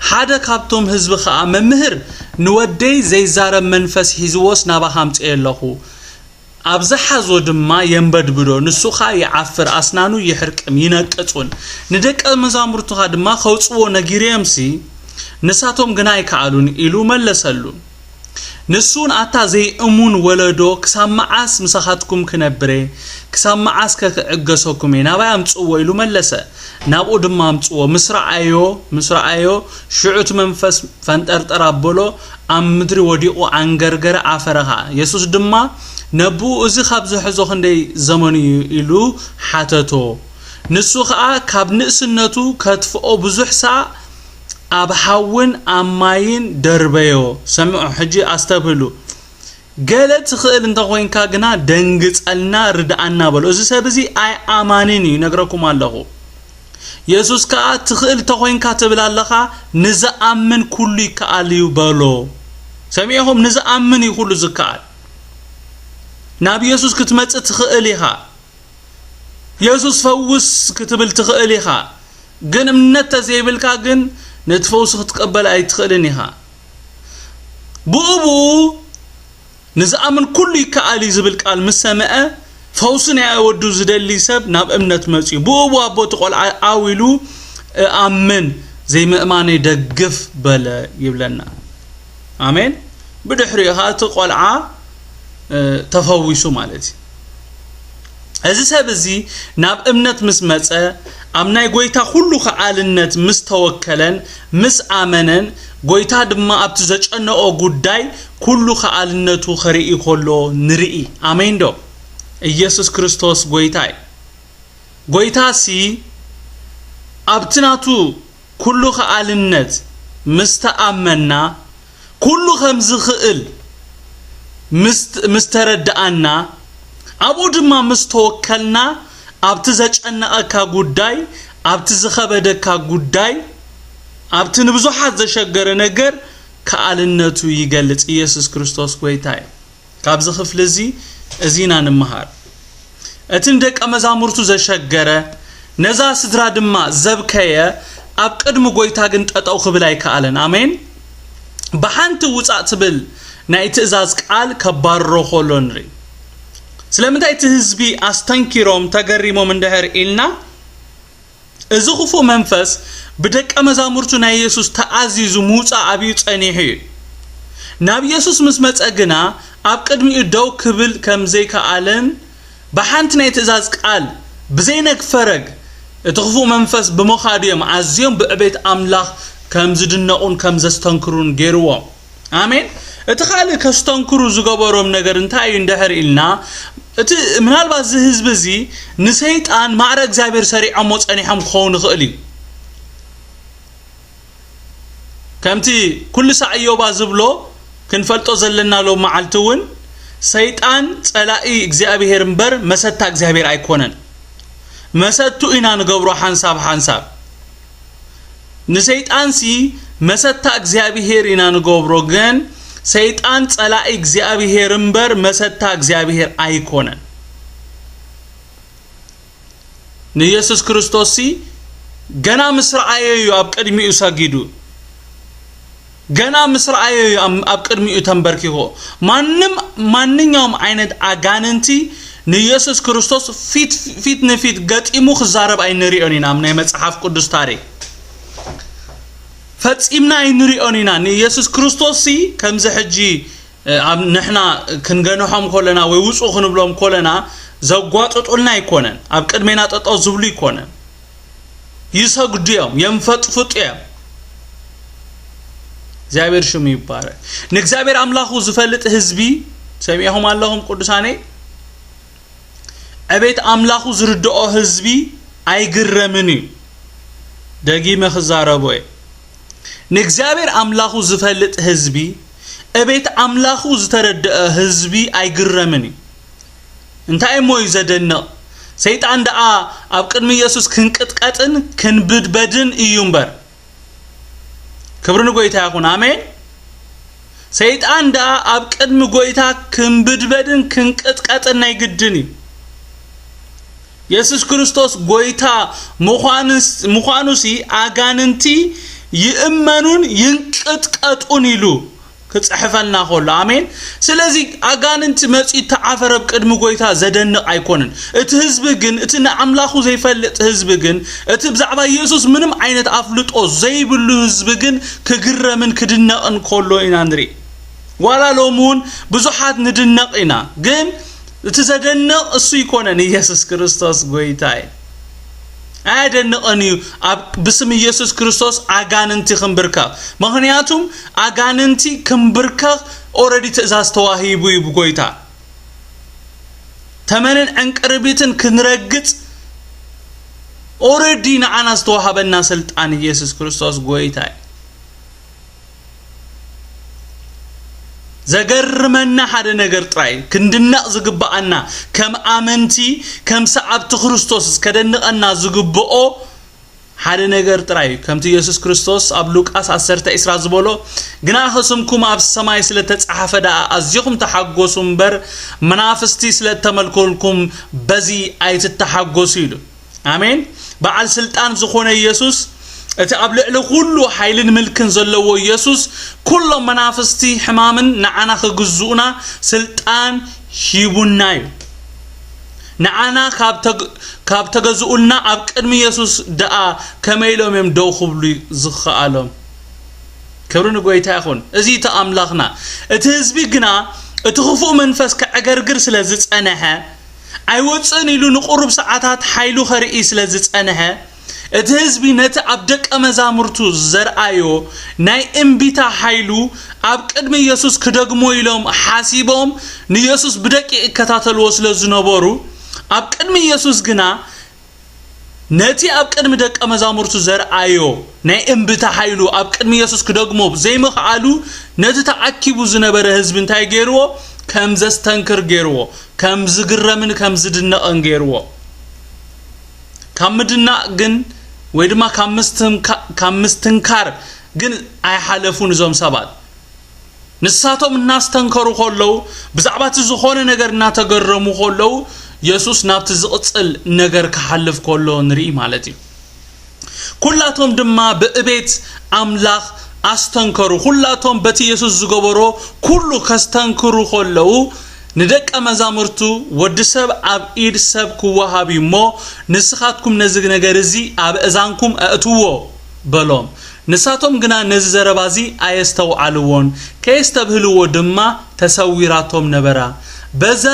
ሓደ ካብቶም ህዝቢ ከኣ መምህር ንወደይ ዘይዛረብ መንፈስ ሒዝዎስ ናባኻ ኣምጽኤ ኣለኹ ኣብ ዝሓዞ ድማ የንበድብዶ፣ ንሱ ኸኣ ይዓፍር፣ ኣስናኑ ይሕርቅም፣ ይነቅጽ እውን። ንደቀ መዛሙርቱኻ ድማ ከውጽዎ ነጊረዮምሲ፣ ንሳቶም ግና ኣይከኣሉን ኢሉ መለሰሉ። ንሱ እውን ኣታ ዘይእሙን ወለዶ፣ ክሳብ መዓስ ምሳኻትኩም ክነብር እየ? ክሳብ መዓስከ ክዕገሰኩም እየ? ናባይ ኣምጽእዎ ኢሉ መለሰ። ናብኡ ድማ ኣምጽዎ። ምስ ረኣዮ ምስ ረኣዮ ሽዑ እቲ መንፈስ ፈንጠርጠር ኣበሎ፣ ኣብ ምድሪ ወዲቑ ኣንገርገረ፣ ዓፈረ ኸኣ። የሱስ ድማ ነብኡ፣ እዚ ካብ ዝሕዞ ክንደይ ዘመኑ እዩ? ኢሉ ሓተቶ። ንሱ ኸኣ ካብ ንእስነቱ ከጥፍኦ ብዙሕ ሳዕ ኣብ ሓውን ኣብ ማይን ደርበዮ። ሰምዑ፣ ሕጂ ኣስተብህሉ። ገለ ትኽእል እንተ ኾይንካ ግና ደንግጸልና፣ ርድኣና በሎ። እዚ ሰብ እዚ ኣይ ኣማንን እዩ፣ ይነግረኩም ኣለኹ። የሱስ ከኣ ትኽእል እንተ ኾይንካ ትብል ኣለኻ፣ ንዝኣምን ኩሉ ይከኣል እዩ በሎ። ሰሚዕኹም? ንዝኣምን እዩ ኩሉ ዝከኣል። ናብ የሱስ ክትመጽእ ትኽእል ኢኻ። የሱስ ፈውስ ክትብል ትኽእል ኢኻ። ግን እምነት ተዘይብልካ ግን ነቲ ፈውሲ ክትቀበል ኣይትኽእልን ኢኻ። ብኡ ብኡ ንዝኣምን ኩሉ ይከኣል እዩ ዝብል ቃል ምስ ሰምዐ፣ ፈውሲ ናይ ወዱ ዝደሊ ሰብ ናብ እምነት መጺኡ። ብኡ ብኡ ኣቦ እቲ ቆልዓ ኣው ኢሉ፣ "እኣምን፣ ዘይምእማነይ ደግፍ" በለ ይብለና። ኣሜን። ብድሕሪኡ ኸኣ እቲ ቆልዓ፣ እ፣ ተፈዊሱ ማለት እዩ። እዚ ሰብ እዚ ናብ እምነት ምስ መጸ፣ ኣብ ናይ ጐይታ ኩሉ ከኣልነት ምስ ተወከለን፣ ምስ ኣመነን፣ ጐይታ ድማ ኣብቲ ዘጨነቖ ጉዳይ ኩሉ ከኣልነቱ ኸርኢ ከሎ ንርኢ። ኣሜን ዶ? ኢየሱስ ክርስቶስ ጐይታ እዩ። ጐይታሲ ኣብቲ ናቱ ኩሉ ከኣልነት ምስ ተኣመንና፣ ኩሉ ከም ዝኽእል ምስ፣ ምስ ተረድኣና፣ ኣብኡ ድማ ምስ ተወከልና፣ ኣብቲ ዘጨነቐካ ጉዳይ፣ ኣብቲ ዝኸበደካ ጉዳይ፣ ኣብቲ ንብዙሓት ዘሸገረ ነገር ከኣልነቱ ይገልጽ። ኢየሱስ ክርስቶስ ጐይታ እዩ። ካብዚ ክፍሊ እዚ፣ እዚ ኢና ንምሃር። እቲ ንደቀ መዛሙርቱ ዘሸገረ፣ ነዛ ስድራ ድማ ዘብከየ፣ ኣብ ቅድሚ ጐይታ ግን ጠጠው ክብል ኣይከኣለን። ኣሜን። ብሓንቲ ውጻእ ትብል ናይ ትእዛዝ ቃል ከባርሮ ከሎ ንርኢ። ስለምንታይ እቲ ህዝቢ ኣስተንኪሮም ተገሪሞም እንድሕር ኢልና፣ እዚ ክፉእ መንፈስ ብደቀ መዛሙርቱ ናይ የሱስ ተኣዚዙ ምውጻእ ኣብዩ ጸኒሑ እዩ። ናብ የሱስ ምስ መጸ ግና፣ ኣብ ቅድሚኡ ደው ክብል ከም ዘይከኣለን፣ ብሓንቲ ናይ ትእዛዝ ቃል ብዘይነግ ፈረግ፣ እቲ ክፉእ መንፈስ ብምኻዱ እዮም ኣዝዮም ብዕቤት ኣምላኽ ከም ዝድነቑን ከም ዘስተንክሩን ገይርዎም። ኣሜን። እቲ ካልእ ከስተንክሩ ዝገበሮም ነገር እንታይ እዩ እንድሕር ኢልና፣ እቲ ምናልባት እዚ ህዝቢ እዚ ንሰይጣን ማዕረ እግዚኣብሔር ሰሪዖሞ ጸኒሖም ክኸውን ይኽእል እዩ። ከምቲ ኩሉ ሳዕ እዮባ ዝብሎ ክንፈልጦ ዘለና ሎም መዓልቲ እውን፣ ሰይጣን ጸላኢ እግዚኣብሔር እምበር መሰታ እግዚኣብሔር ኣይኮነን። መሰቱ ኢና ንገብሮ ሓንሳብ ሓንሳብ። ንሰይጣንሲ መሰታ እግዚኣብሔር ኢና ንገብሮ፣ ግን ሰይጣን ጸላኢ እግዚኣብሔር እምበር መሰታ እግዚኣብሔር ኣይኮነን። ንኢየሱስ ክርስቶስሲ ገና ምስ ረኣዮ እዩ ኣብ ቅድሚኡ ሰጊዱ። ገና ምስ ረኣዮ እዩ ኣብ፣ ኣብ ቅድሚኡ ተንበርኪኹ። ማንም፣ ማንኛውም ዓይነት ኣጋንንቲ ንኢየሱስ ክርስቶስ ፊት፣ ፊት ንፊት ገጢሙ ክዛረብ ኣይንሪኦን ኢና። ኣብ ናይ መጽሓፍ ቅዱስ ታሪክ ፈጺምና ኣይንሪኦን ኢና። ንኢየሱስ ክርስቶስሲ ከምዚ ሕጂ፣ እ፣ ኣብ ንሕና ክንገንሖም ከለና ወይ ውጹ ክንብሎም ከለና ዘጓጥጡልና ኣይኮነን። ኣብ ቅድሜና ጠጠው ዝብሉ ኣይኮነን። ይሰግዱ እዮም፣ የንፈጥፍጡ እዮም። እግዚኣብሔር ሽሙ ይባረክ። ንእግዚኣብሔር ኣምላኹ ዝፈልጥ ህዝቢ ሰሚዕኹም ኣለኹም ቅዱሳነይ? ዕቤት ኣምላኹ ዝርድኦ ህዝቢ ኣይግረምን እዩ። ደጊመ ክዛረቦ እየ። ንእግዚኣብሔር ኣምላኹ ዝፈልጥ ህዝቢ፣ ዕቤት ኣምላኹ ዝተረድአ ህዝቢ ኣይግረምን እዩ። እንታይ እሞ እዩ ዘደንቕ? ሰይጣን ደኣ ኣብ ቅድሚ ኢየሱስ ክንቅጥቀጥን ክንብድበድን እዩ እምበር። ክብሪ ንጎይታ ይኹን። ኣሜን። ሰይጣን ደኣ ኣብ ቅድሚ ጎይታ ክንብድበድን ክንቅጥቀጥን ናይ ግድን እዩ። የሱስ ክርስቶስ ጎይታ ምዃንስ-፣ ምዃኑሲ ኣጋንንቲ ይእመኑን ይንቅጥቀጡን ኢሉ ክጽሕፈልና ከሎ። ኣሜን። ስለዚ ኣጋንንቲ መጺኡ ተዓፈረ ኣብ ቅድሚ ጎይታ ዘደንቕ ኣይኮነን። እቲ ህዝቢ ግን፣ እቲ ንኣምላኹ ዘይፈልጥ ህዝቢ ግን፣ እቲ ብዛዕባ የሱስ ምንም ዓይነት ኣፍልጦ ዘይብሉ ህዝቢ ግን ክግረምን ክድነቕን ከሎ ኢና ንርኢ። ዋላ ሎሚ እውን ብዙሓት ንድነቕ ኢና፣ ግን እቲ ዘደንቕ እሱ ኣይኮነን። ኢየሱስ ክርስቶስ ጎይታ እዩ። ኣየደንቕን እዩ ኣብ ብስም ኢየሱስ ክርስቶስ ኣጋንንቲ ክንብርከኽ። ምኽንያቱም ኣጋንንቲ ክንብርከኽ ኦረዲ ትእዛዝ ተዋሂቡ እዩ ብጎይታ። ተመንን ዕንቅርቢትን ክንረግጽ ኦረዲ ንዓና ዝተዋሃበና ስልጣን ኢየሱስ ክርስቶስ ጎይታ እዩ። ዘገርመና ሓደ ነገር ጥራይ፣ ክንድነቕ ዝግብኣና ከም ኣመንቲ፣ ከም ሰዓብቲ ክርስቶስ ከደንቐና ዝግብኦ ሓደ ነገር ጥራይ እዩ። ከምቲ ኢየሱስ ክርስቶስ ኣብ ሉቃስ ዓሰርተ ዕስራ ዝበሎ፣ "ግና ስምኩም ኣብ ሰማይ ስለ ተጻሕፈ ደኣ ኣዚኹም ተሓጎሱ እምበር፣ መናፍስቲ ስለ እተመልኮልኩም በዚ ኣይትተሓጎሱ" ኢሉ። ኣሜን። በዓል ስልጣን ዝኾነ ኢየሱስ እቲ ኣብ ልዕሊ ኩሉ ሓይልን ምልክን ዘለዎ ኢየሱስ፣ ኩሎም መናፍስቲ ሕማምን ንዓና ክግዝኡና ስልጣን ሂቡና እዩ። ንዓና ካብ ተግ-፣ ካብ ተገዝኡልና ኣብ ቅድሚ ኢየሱስ ደኣ ከመይ ኢሎም እዮም ደው ክብሉ ዝኸኣሎም? ክብሪ ንጎይታ ይኹን። እዚ እቲ ኣምላኽና። እቲ ህዝቢ ግና እቲ ክፉእ መንፈስ ከዕገርግር ስለ ዝጸንሐ፣ ኣይወጽእን ኢሉ ንቁሩብ ሰዓታት ሓይሉ ከርኢ ስለ ዝጸንሐ፣ እቲ ህዝቢ ነቲ ኣብ ደቀ መዛሙርቱ ዘርኣዮ ናይ እምቢታ ሓይሉ ኣብ ቅድሚ ኢየሱስ ክደግሞ ኢሎም ሓሲቦም ንኢየሱስ ብደቂቕ ይከታተልዎ ስለ ዝነበሩ፣ ኣብ ቅድሚ ኢየሱስ ግና ነቲ ኣብ ቅድሚ ደቀ መዛሙርቱ ዘርኣዮ ናይ እምብታ ሓይሉ ኣብ ቅድሚ ኢየሱስ ክደግሞ ዘይምኽኣሉ፣ ነቲ ተኣኪቡ ዝነበረ ህዝቢ እንታይ ገይርዎ? ከም ዘስተንክር ገይርዎ፣ ከም ዝግረምን ከም ዝድነቕን ገይርዎ። ካብ ምድናቕ ግን፣ ወይ ድማ ካብ ምስትንካ-፣ ካብ ምስትንካር ግን ኣይሓለፉን እዞም ሰባት። ንሳቶም እናስተንከሩ ከለዉ፣ ብዛዕባ እቲ ዝኾነ ነገር እናተገረሙ ከለዉ፣ የሱስ ናብቲ ዝቕጽል ነገር ክሓልፍ ከሎ ንርኢ ማለት እዩ። ኩላቶም ድማ ብእቤት ኣምላኽ ኣስተንከሩ። ኩላቶም በቲ የሱስ ዝገበሮ ኩሉ ከስተንክሩ ከለዉ፣ ንደቀ መዛሙርቱ፣ "ወዲ ሰብ ኣብ ኢድ ሰብ ክወሃብ እዩ እሞ፣ ንስኻትኩም ነዚ ነገር እዚ ኣብ እዛንኩም ኣእትዎ" በሎም። ንሳቶም ግና ነዚ ዘረባ እዚ ኣየስተውዓልዎን፣ ከየስተብህልዎ ድማ ተሰዊራቶም ነበራ። በዛ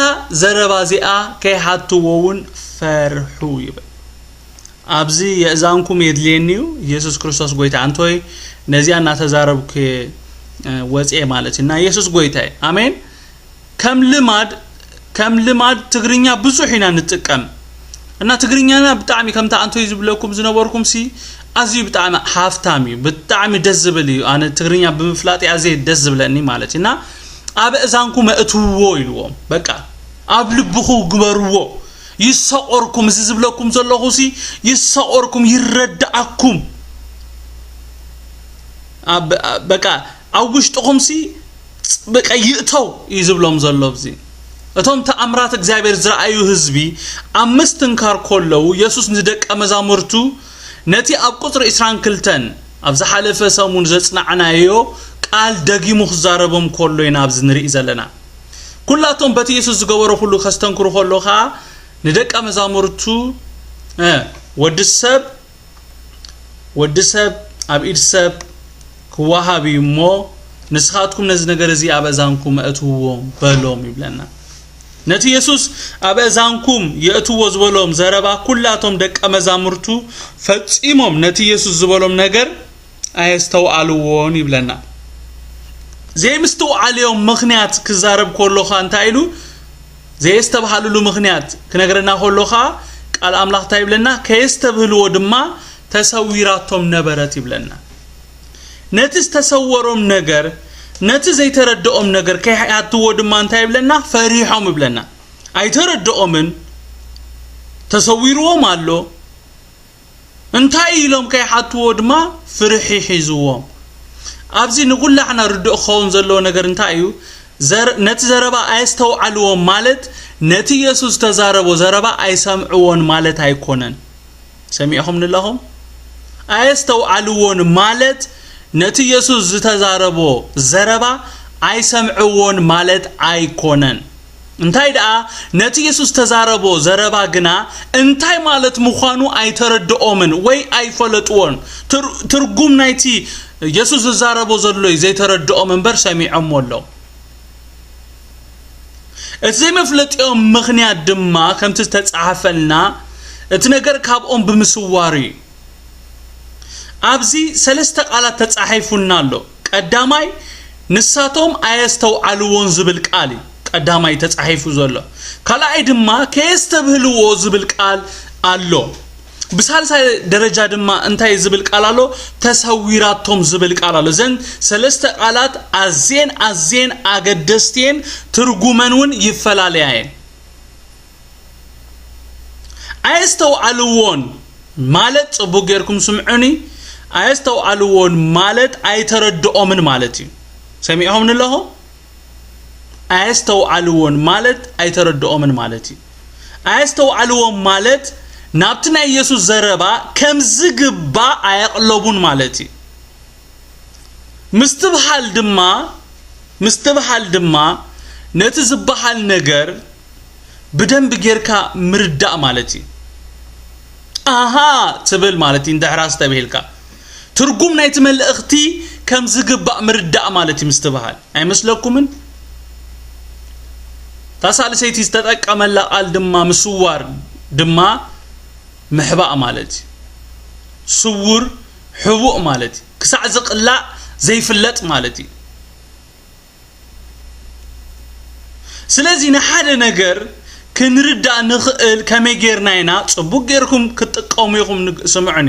ዘረባ እዚኣ ከይሓትዎ እውን ፈርሑ ይብል። ኣብዚ የእዛንኩም የድልየኒ እዩ። ኢየሱስ ክርስቶስ ጎይታ። ኣንቶይ ነዚኣ እናተዛረብኩ፣ እ፣ ወፅኤ ማለት እዩ። እና ኢየሱስ ጎይታ እዩ። ኣሜን። ከም ልማድ፣ ከም ልማድ ትግርኛ ብዙሕ ኢና ንጥቀም። እና ትግርኛና ብጣዕሚ ከምታ ኣንቶይ ዝብለኩም ዝነበርኩም ሲ ኣዝዩ ብጣዕሚ ሃፍታም እዩ። ብጣዕሚ ደስ ዝብል እዩ። ኣነ ትግርኛ ብምፍላጥ ኣዝየ ደስ ዝብለኒ ማለት እዩ። እና ኣብ እዛንኩም እትውዎ ኢልዎም። በቃ ኣብ ልብኹ ግበርዎ። ይሰቆርኩም፣ እዚ ዝብለኩም ዘለኹ ሲ ይሰቆርኩም፣ ይረዳኣኩም። ኣብ-፣ በቃ ኣብ ውሽጥኹም ሲ በቃ ይእተው እዩ ዝብሎም ዘሎ። ኣብዚ እቶም ተኣምራት እግዚኣብሔር ዝረኣዩ ህዝቢ ኣብ ምስትንካር ከለዉ፣ የሱስ ንደቀ መዛሙርቱ ነቲ ኣብ ቁጽሪ ዕስራን ክልተን ኣብ ዝሓለፈ ሰሙን ዘጽናዕናዮ ቃል ደጊሙ ክዛረቦም ከሎ ኢና ኣብዚ ንርኢ ዘለና። ኩላቶም በቲ የሱስ ዝገበሮ ኩሉ ከስተንክሩ ከሎ ኸኣ፣ ንደቀ መዛሙርቱ፣ እ፣ "ወዲ ሰብ፣ ወዲ ሰብ ኣብ ኢድ ሰብ ክወሃብ እዩ እሞ፣ ንስኻትኩም ነዚ ነገር እዚ ኣብ እዛንኩም እትውዎ" በሎም ይብለና። ነቲ የሱስ ኣብ እዛንኩም የእትዎ ዝበሎም ዘረባ ኩላቶም ደቀ መዛሙርቱ ፈጺሞም ነቲ የሱስ ዝበሎም ነገር ኣየስተውዓልዎን ይብለና። ዘይምስትውዓልዮም ምኽንያት ክዛረብ ከሎ ኸኣ እንታይ ኢሉ? ዘየስተብሃልሉ ምኽንያት ክነግረና ከሎ ኸኣ ቃል ኣምላኽ እንታይ ይብለና? "ከየስተብህልዎ ድማ ተሰዊራቶም ነበረት" ይብለና። ነቲ ዝተሰወሮም ነገር፣ ነቲ ዘይተረድኦም ነገር ከይሓትዎ ድማ እንታይ ይብለና? ፈሪሖም ይብለና። ኣይተረድኦምን፣ ተሰዊርዎም ኣሎ። እንታይ ኢሎም ከይሓትዎ ድማ ፍርሒ ሒዝዎም። ኣብዚ ንኩላሕና ርዱእ ክኸውን ዘለዎ ነገር እንታይ እዩ? ዘር-፣ ነቲ ዘረባ ኣየስተውዓልዎም ማለት ነቲ የሱስ ዝተዛረቦ ዘረባ ኣይሰምዕዎን ማለት ኣይኮነን። ሰሚዕኹም ንለኹም? ኣየስተውዓልዎን ማለት ነቲ የሱስ ዝተዛረቦ ዘረባ ኣይሰምዕዎን ማለት ኣይኮነን። እንታይ ደኣ፣ ነቲ የሱስ ዝተዛረቦ ዘረባ ግና እንታይ ማለት ምዃኑ ኣይተረድኦምን ወይ ኣይፈለጥዎን። ትር-፣ ትርጉም ናይቲ የሱስ ዝዛረቦ ዘሎ እዩ ዘይተረድኦም እምበር ሰሚዖሞ ኣለዉ። እቲ ዘይመፍለጢኦም ምኽንያት ድማ ከምቲ ዝተጻሕፈልና፣ እቲ ነገር ካብኦም ብምስዋሩ እዩ። ኣብዚ ሰለስተ ቃላት ተጻሒፉና ኣሎ። ቀዳማይ፣ ንሳቶም ኣየስተውዓልዎን ዝብል ቃል እዩ ቀዳማይ ተጻሒፉ ዘሎ። ካልኣይ ድማ፣ ከየስተብህልዎ ዝብል ቃል ኣሎ። ብሳልሳይ ደረጃ ድማ እንታይ ዝብል ቃል ኣሎ? ተሰዊራቶም ዝብል ቃል ኣሎ። እዘን ሰለስተ ቃላት ኣዝየን ኣዝየን ኣገደስቲ እየን፣ ትርጉመን እውን ይፈላለያ እየን። ኣየስተውዓልዎን ማለት፣ ጽቡቕ ጌርኩም ስምዑኒ፣ ኣየስተውዓልዎን ማለት ኣይተረድኦምን ማለት እዩ። ሰሚዕኹምኒ ኣለኹም? ኣየስተውዓልዎን ማለት ኣይተረድኦምን ማለት እዩ። ኣየስተውዓልዎን ማለት ናብቲ ናይ ኢየሱስ ዘረባ ከም ዝግባእ ኣየቕለቡን ማለት እዩ። ምስትብሃል ድማ ምስትብሃል ድማ ነቲ ዝበሃል ነገር ብደንብ ጌርካ ምርዳእ ማለት እዩ። ኣሃ ትብል ማለት እዩ። እንድሕር ኣስተብሂልካ ትርጉም ናይቲ መልእኽቲ ከም ዝግባእ ምርዳእ ማለት እዩ ምስትብሃል። ኣይመስለኩምን? እታ ሳልሰይቲ ዝተጠቀመላ ቃል ድማ ምስዋር ድማ ምሕባእ ማለት እዩ። ስውር፣ ሕቡእ ማለት እዩ። ክሳዕ ዝቕላዕ ዘይፍለጥ ማለት እዩ። ስለዚ ንሓደ ነገር ክንርዳእ ንኽእል ከመይ ጌርና ኢና? ጽቡቅ ጌርኩም ክትጥቀሙ ኢኹም፣ ንግ-፣ ስምዑኒ።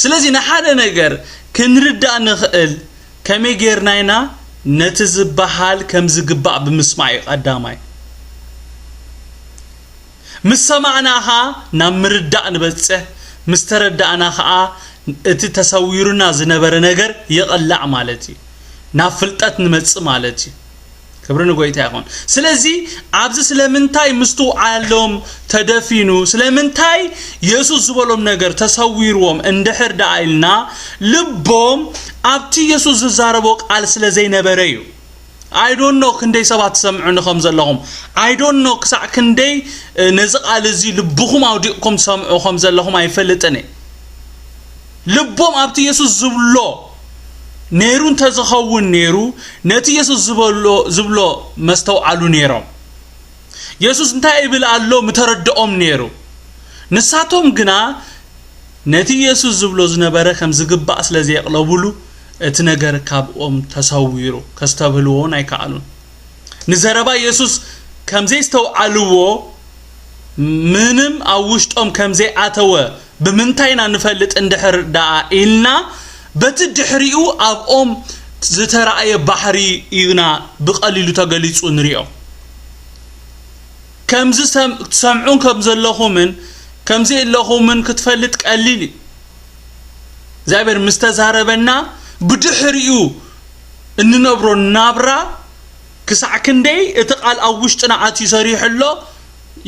ስለዚ ንሓደ ነገር ክንርዳእ ንኽእል ከመይ ጌርና ኢና? ነቲ ዝበሃል ከም ዝግባእ ብምስማዕ እዩ ቀዳማይ። ምስ ሰማዕና ኸኣ ናብ ምርዳእ ንበጽሕ፣ ምስ ተረዳእና ኸኣ እቲ ተሰዊሩና ዝነበረ ነገር ይቕላዕ ማለት እዩ። ናብ ፍልጠት ንመጽእ ማለት እዩ። ክብሪ ንጎይታ ይኹን። ስለዚ ኣብዚ ስለምንታይ ምስትውዓሎም ተደፊኑ፣ ስለምንታይ የሱስ ዝበሎም ነገር ተሰዊርዎም እንድሕር ደኣ ኢልና፣ ልቦም ኣብቲ የሱስ ዝዛረቦ ቃል ስለ ዘይነበረ እዩ። I don't know ክንደይ ሰባት ትሰምዑኒ ከም ዘለኹም። I don't know ክሳዕ ክንደይ፣ እ፣ ነዚ ቃል እዚ ልብኹም ኣውዲቕኩም ትሰምዑ ከም ዘለኹም ኣይፈልጥን እየ። ልቦም ኣብቲ የሱስ ዝብሎ ነይሩ እንተዝኸውን ነይሩ፣ ነቲ የሱስ ዝበሎ፣ ዝብሎ መስተውዓሉ ነይሮም። የሱስ እንታይ ይብል ኣሎ ምተረድኦም ነይሩ። ንሳቶም ግና ነቲ የሱስ ዝብሎ ዝነበረ ከም ዝግባእ ስለ ዘየቕለቡሉ፣ እቲ ነገር ካብኦም ተሰዊሩ፣ ከስተብህልዎ እውን ኣይከኣሉን። ንዘረባ የሱስ ከም ዘየስተውዓልዎ፣ ምንም ኣብ ውሽጦም ከም ዘይኣተወ ብምንታይ ኢና ንፈልጥ እንድሕር ደኣ ኢልና፣ በቲ ድሕሪኡ ኣብኦም ዝተራእየ ባህሪ ኢና ብቐሊሉ ተገሊጹ ንሪኦ። ከምዚ ሰም-፣ ትሰምዑን ከም ዘለኹምን ከም ዘየለኹምን ክትፈልጥ ቀሊል እዩ። እግዚኣብሔር ምስ ተዛረበና፣ ብድሕሪኡ እንነብሮ ናብራ ክሳዕ ክንደይ እቲ ቃል ኣብ ውሽጥና ኣትዩ ሰሪሑ ኣሎ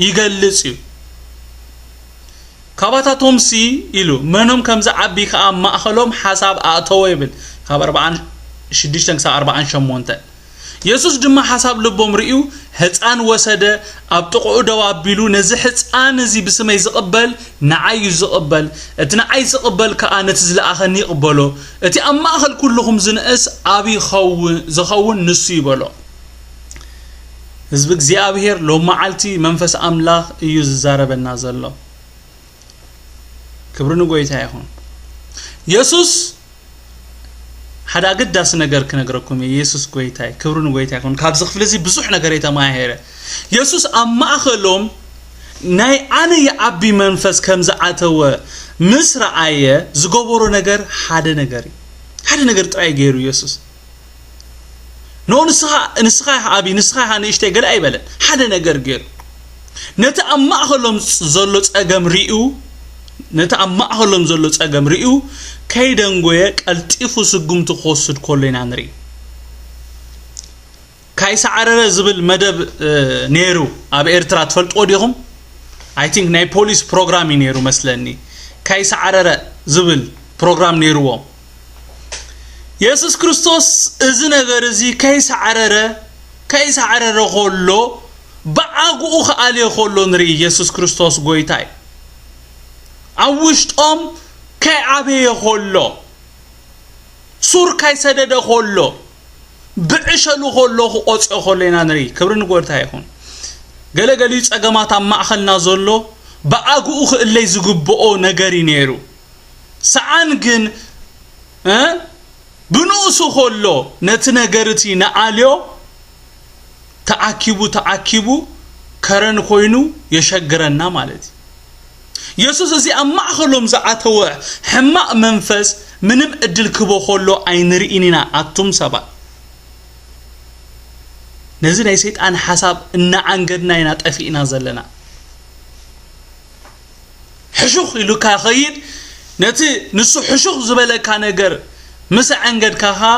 ይገልጽ እዩ። ካባታቶምሲ ኢሉ፣ መኖም ከም ዝዓቢ ከኣ ኣብ ማእከሎም ሓሳብ ኣእተወ ይብል፣ ካብ ኣርብዓን ሽዱሽተን ክሳብ ኣርብዓን ሸሞንተን። የሱስ ድማ ሓሳብ ልቦም ርእዩ፣ ህጻን ወሰደ፣ ኣብ ጥቕኡ ደው ኣቢሉ፣ ነዚ ህጻን እዚ ብስመይ ዝቕበል፣ ንዓይ እዩ ዝቕበል፣ እቲ ንዓይ ዝቕበል ከኣ ነቲ ዝለኣኸኒ ይቕበሎ፣ እቲ ኣብ ማእከል ኩልኹም ዝንእስ ኣብ ይኸውን፣ ዝኸውን ንሱ እዩ በሎ። ህዝቢ እግዚኣብሔር ሎም መዓልቲ መንፈስ ኣምላኽ እዩ ዝዛረበና ዘሎ። ክብሪ ንጎይታ ይኹን። የሱስ ሓደ ኣገዳሲ ነገር ክነግረኩም እየ። የሱስ ጎይታ እዩ። ክብሪ ንጎይታ ይኹን። ካብዚ ክፍሊ እዚ ብዙሕ ነገር እየ ተማሂረ። የሱስ ኣብ ማእከሎም ናይ ኣነ ይዓቢ መንፈስ ከም ዝኣተወ ምስ ረኣየ ዝገበሮ ነገር ሓደ ነገር እዩ። ሓደ ነገር ጥራይ ገይሩ የሱስ። ኖ ንስኻ፣ ንስኻ ኢኻ ዓቢ፣ ንስኻ ኢኻ ንእሽተይ ገለ ኣይበለን። ሓደ ነገር ገይሩ። ነቲ ኣብ ማእከሎም ዘሎ ጸገም ሪኡ፣ ነቲ ኣብ ማእከሎም ዘሎ ጸገም ሪኡ፣ ከይደንጎየ ቀልጢፉ ስጉምቲ ክወስድ ከሎ ኢና ንርኢ። ካይሰዓረረ ዝብል መደብ፣ እ፣ ነይሩ ኣብ ኤርትራ፣ ትፈልጥዎ ዲኹም? I think ናይ ፖሊስ ፕሮግራም እዩ ነይሩ መስለኒ። ካይሰዓረረ ዝብል ፕሮግራም ነይርዎም። የሱስ ክርስቶስ እዚ ነገር እዚ ከይሰዓረረ፣ ከይሰዓረረ ከሎ፣ ብኣግኡ ክኣልዮ ከሎ ንርኢ። የሱስ ክርስቶስ ጎይታ እዩ። ኣብ ውሽጦም ከይዓበየ ከሎ፣ ሱር ካይሰደደ ከሎ፣ ብዕሸሉ ከሎ፣ ክቆጽኦ ከሎ ኢና ንርኢ። ክብሪ ንጎይታ ይኹን። ገለ ገሊኡ ጸገማት ኣብ ማእከልና ዘሎ ብኣግኡ ክእለይ ዝግብኦ ነገር እዩ ነይሩ። ሰኣን ግን፣ እ፣ ብንኡሱ ከሎ ነቲ ነገር እቲ ንኣልዮ ተኣኪቡ፣ ተኣኪቡ ከረን ኮይኑ የሸግረና ማለት እዩ። የሱስ እዚ ኣብ ማእከሎም ዝኣተወ ሕማቕ መንፈስ ምንም ዕድል ክቦ ከሎ ኣይንርእን ኢና ኣቱም ሰባት። ነዚ ናይ ሰይጣን ሓሳብ እናዓንገድና ኢና ጠፊእና ዘለና። ሕሹኽ ኢሉካ ኸይድ፣ ነቲ ንሱ ሕሹኽ ዝበለካ ነገር ምስ ኣዐንገድካ ኸኣ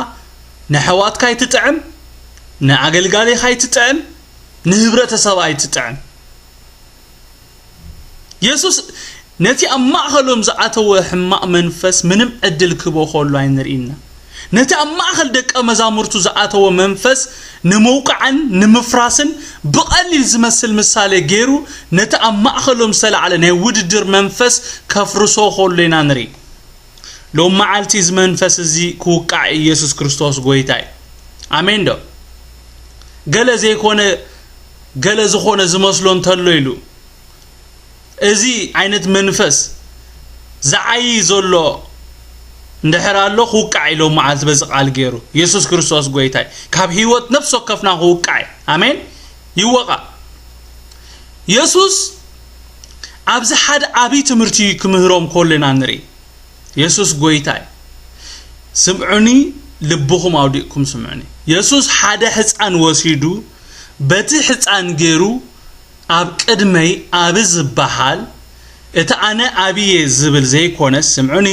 ንኣሕዋትካ ኣይትጥዕም፣ ንኣገልጋሊኻ ኣይትጥዕም፣ ንህብረተሰብ ኣይትጥዕም። የሱስ ነቲ ኣብ ማእኸሎም ዝኣተወ ሕማቕ መንፈስ ምንም ዕድል ክህቦ ከሎ ኣይንርኢና። ነቲ ኣብ ማእኸል ደቀ መዛሙርቱ ዝኣተወ መንፈስ ንምውቃዕን ንምፍራስን ብቐሊል ዝመስል ምሳሌ ገይሩ ነቲ ኣብ ማእኸሎም ዝተላዕለ ናይ ውድድር መንፈስ ከፍርሶ ከሎ ኢና ንርኢ። ሎም መዓልቲ እዚ መንፈስ እዚ ክውቃዕ ኢየሱስ ክርስቶስ ጎይታ እዩ። ኣሜን ዶ? ገለ ዘይኮነ፣ ገለ ዝኾነ ዝመስሎ እንተሎ ኢሉ፣ እዚ ዓይነት መንፈስ ዝዓዪ ዘሎ እንድሕር ኣሎ፣ ክውቃዕ ኢሎም መዓልቲ በዚ ቃል ገይሩ። ኢየሱስ ክርስቶስ ጎይታይ ካብ ህይወት ነፍሲ ወከፍና ክውቃዕ እዩ። ኣሜን። ይወቃ። ኢየሱስ ኣብዚ ሓደ ዓብዪ ትምህርቲ ክምህሮም ከሎ ኢና ንርኢ። ኢየሱስ ጎይታይ። ስምዑኒ፣ ልብኹም ኣውዲቕኩም ስምዑኒ። ኢየሱስ ሓደ ሕፃን ወሲዱ በቲ ሕፃን ገይሩ ኣብ ቅድመይ ኣቢ ዝበሃል፣ እቲ ኣነ ኣብየ ዝብል ዘይኮነስ፣ ስምዑኒ፣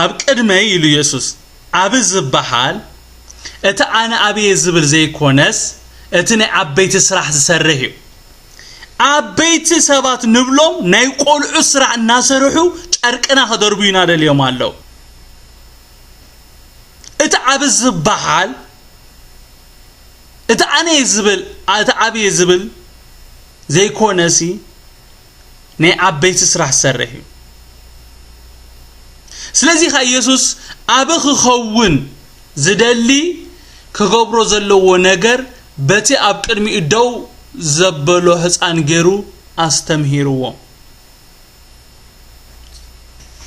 ኣብ ቅድመይ ኢሉ ኢየሱስ፣ ኣቢ ዝበሃል፣ እቲ ኣነ ኣብየ ዝብል ዘይኮነስ፣ እቲ ናይ ዓበይቲ ስራሕ ዝሰርሕ እዩ። ዓበይቲ ሰባት ንብሎም ናይ ቆልዑ ስራሕ እናሰርሑ ጨርቅና ከደርቡ ኢና ደልዮም ኣለዉ። እቲ ዓቢ ዝበሃል፣ እቲ ኣነ ዝብል፣ እቲ ዓብየ ዝብል ዘይኮነሲ፣ ናይ ዓበይቲ ስራሕ ዝሰርሕ እዩ። ስለዚ ኸኣ ኢየሱስ ኣቢ ክኸውን ዝደሊ ክገብሮ ዘለዎ ነገር በቲ ኣብ ቅድሚኡ ደው ዘበሎ ህፃን ገይሩ ኣስተምሂርዎም።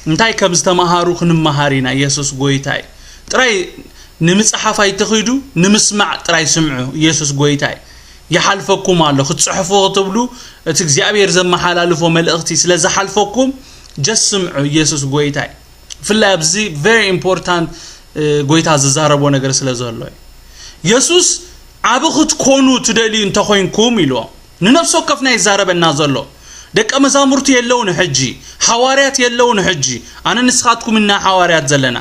እንታይ ከም ዝተማሃሩ ክንመሃር ኢና። ኢየሱስ ጎይታ እዩ። ጥራይ ንምጽሓፍ ኣይትኺዱ፣ ንምስማዕ ጥራይ ስምዑ። ኢየሱስ ጎይታ እዩ። ይሓልፈኩም ኣሎ። ክትጽሕፉ ክትብሉ፣ እቲ እግዚኣብሔር ዘመሓላልፎ መልእኽቲ ስለ ዝሓልፈኩም፣ just ስምዑ። ኢየሱስ ጎይታ እዩ። ብፍላይ ኣብዚ very important፣ እ፣ ጎይታ ዝዛረቦ ነገር ስለ ዘሎ እዩ። ኢየሱስ ዓቢ ክትኮኑ ትደልዩ እንተኾይንኩም ኢልዎም። ንነፍሲ ወከፍና ይዛረበና ዘሎ። ደቀ መዛሙርቱ የለውን ሕጂ፣ ሓዋርያት የለውን ሕጂ። ኣነ ንስኻትኩም ኢና ሓዋርያት ዘለና።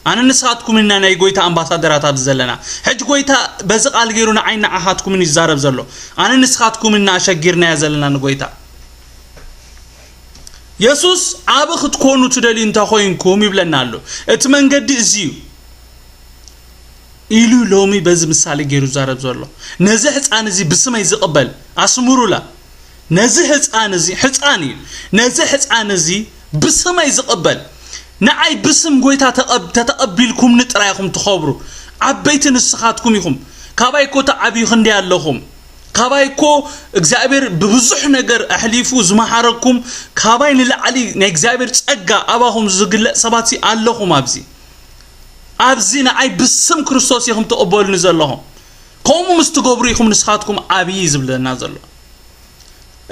ኣነ ንስኻትኩም ኢና ናይ ጎይታ ኣምባሳደራት ኣብዚ ዘለና። ሕጂ ጎይታ በዚ ቃል ገይሩ ንዓይ ንዓኻትኩምን ይዛረብ ዘሎ። ኣነ ንስኻትኩም ኢና ኣሸጊርናዮ ዘለና ንጎይታ። የሱስ ዓቢ ክትኮኑ ትደልዩ እንተኾይንኩም ይብለና ኣሎ። እቲ መንገዲ እዚ እዩ ኢሉ ሎሚ በዚ ምሳሌ ገይሩ ይዛረብ ዘሎ። ነዚ ሕፃን እዚ ብስመይ ዝቕበል፣ ኣስምሩላ። ነዚ ሕፃን እዚ፣ ሕፃን እዩ። ነዚ ሕፃን እዚ ብስመይ ዝቕበል፣ ንዓይ ብስም ጎይታ ተቐብ-፣ ተተቐቢልኩምኒ ጥራይ ኢኹም ትኸብሩ። ዓበይቲ ንስኻትኩም ኢኹም። ካባይ እኮ ትዓብዩ ክንደይ ኣለኹም። ካባይ እኮ እግዚኣብሔር ብብዙሕ ነገር ኣሕሊፉ ዝመሓረኩም፣ ካባይ ንላዕሊ ናይ እግዚኣብሔር ጸጋ ኣባኹም ዝግለጽ ሰባት ሲ ኣለኹም ኣብዚ። ኣብዚ ንዓይ ብስም ክርስቶስ ኢኹም ትቕበሉኒ ዘለኹም። ከምኡ ምስ ትገብሩ ኢኹም ንስኻትኩም ዓብዪ ዝብለና ዘሎ።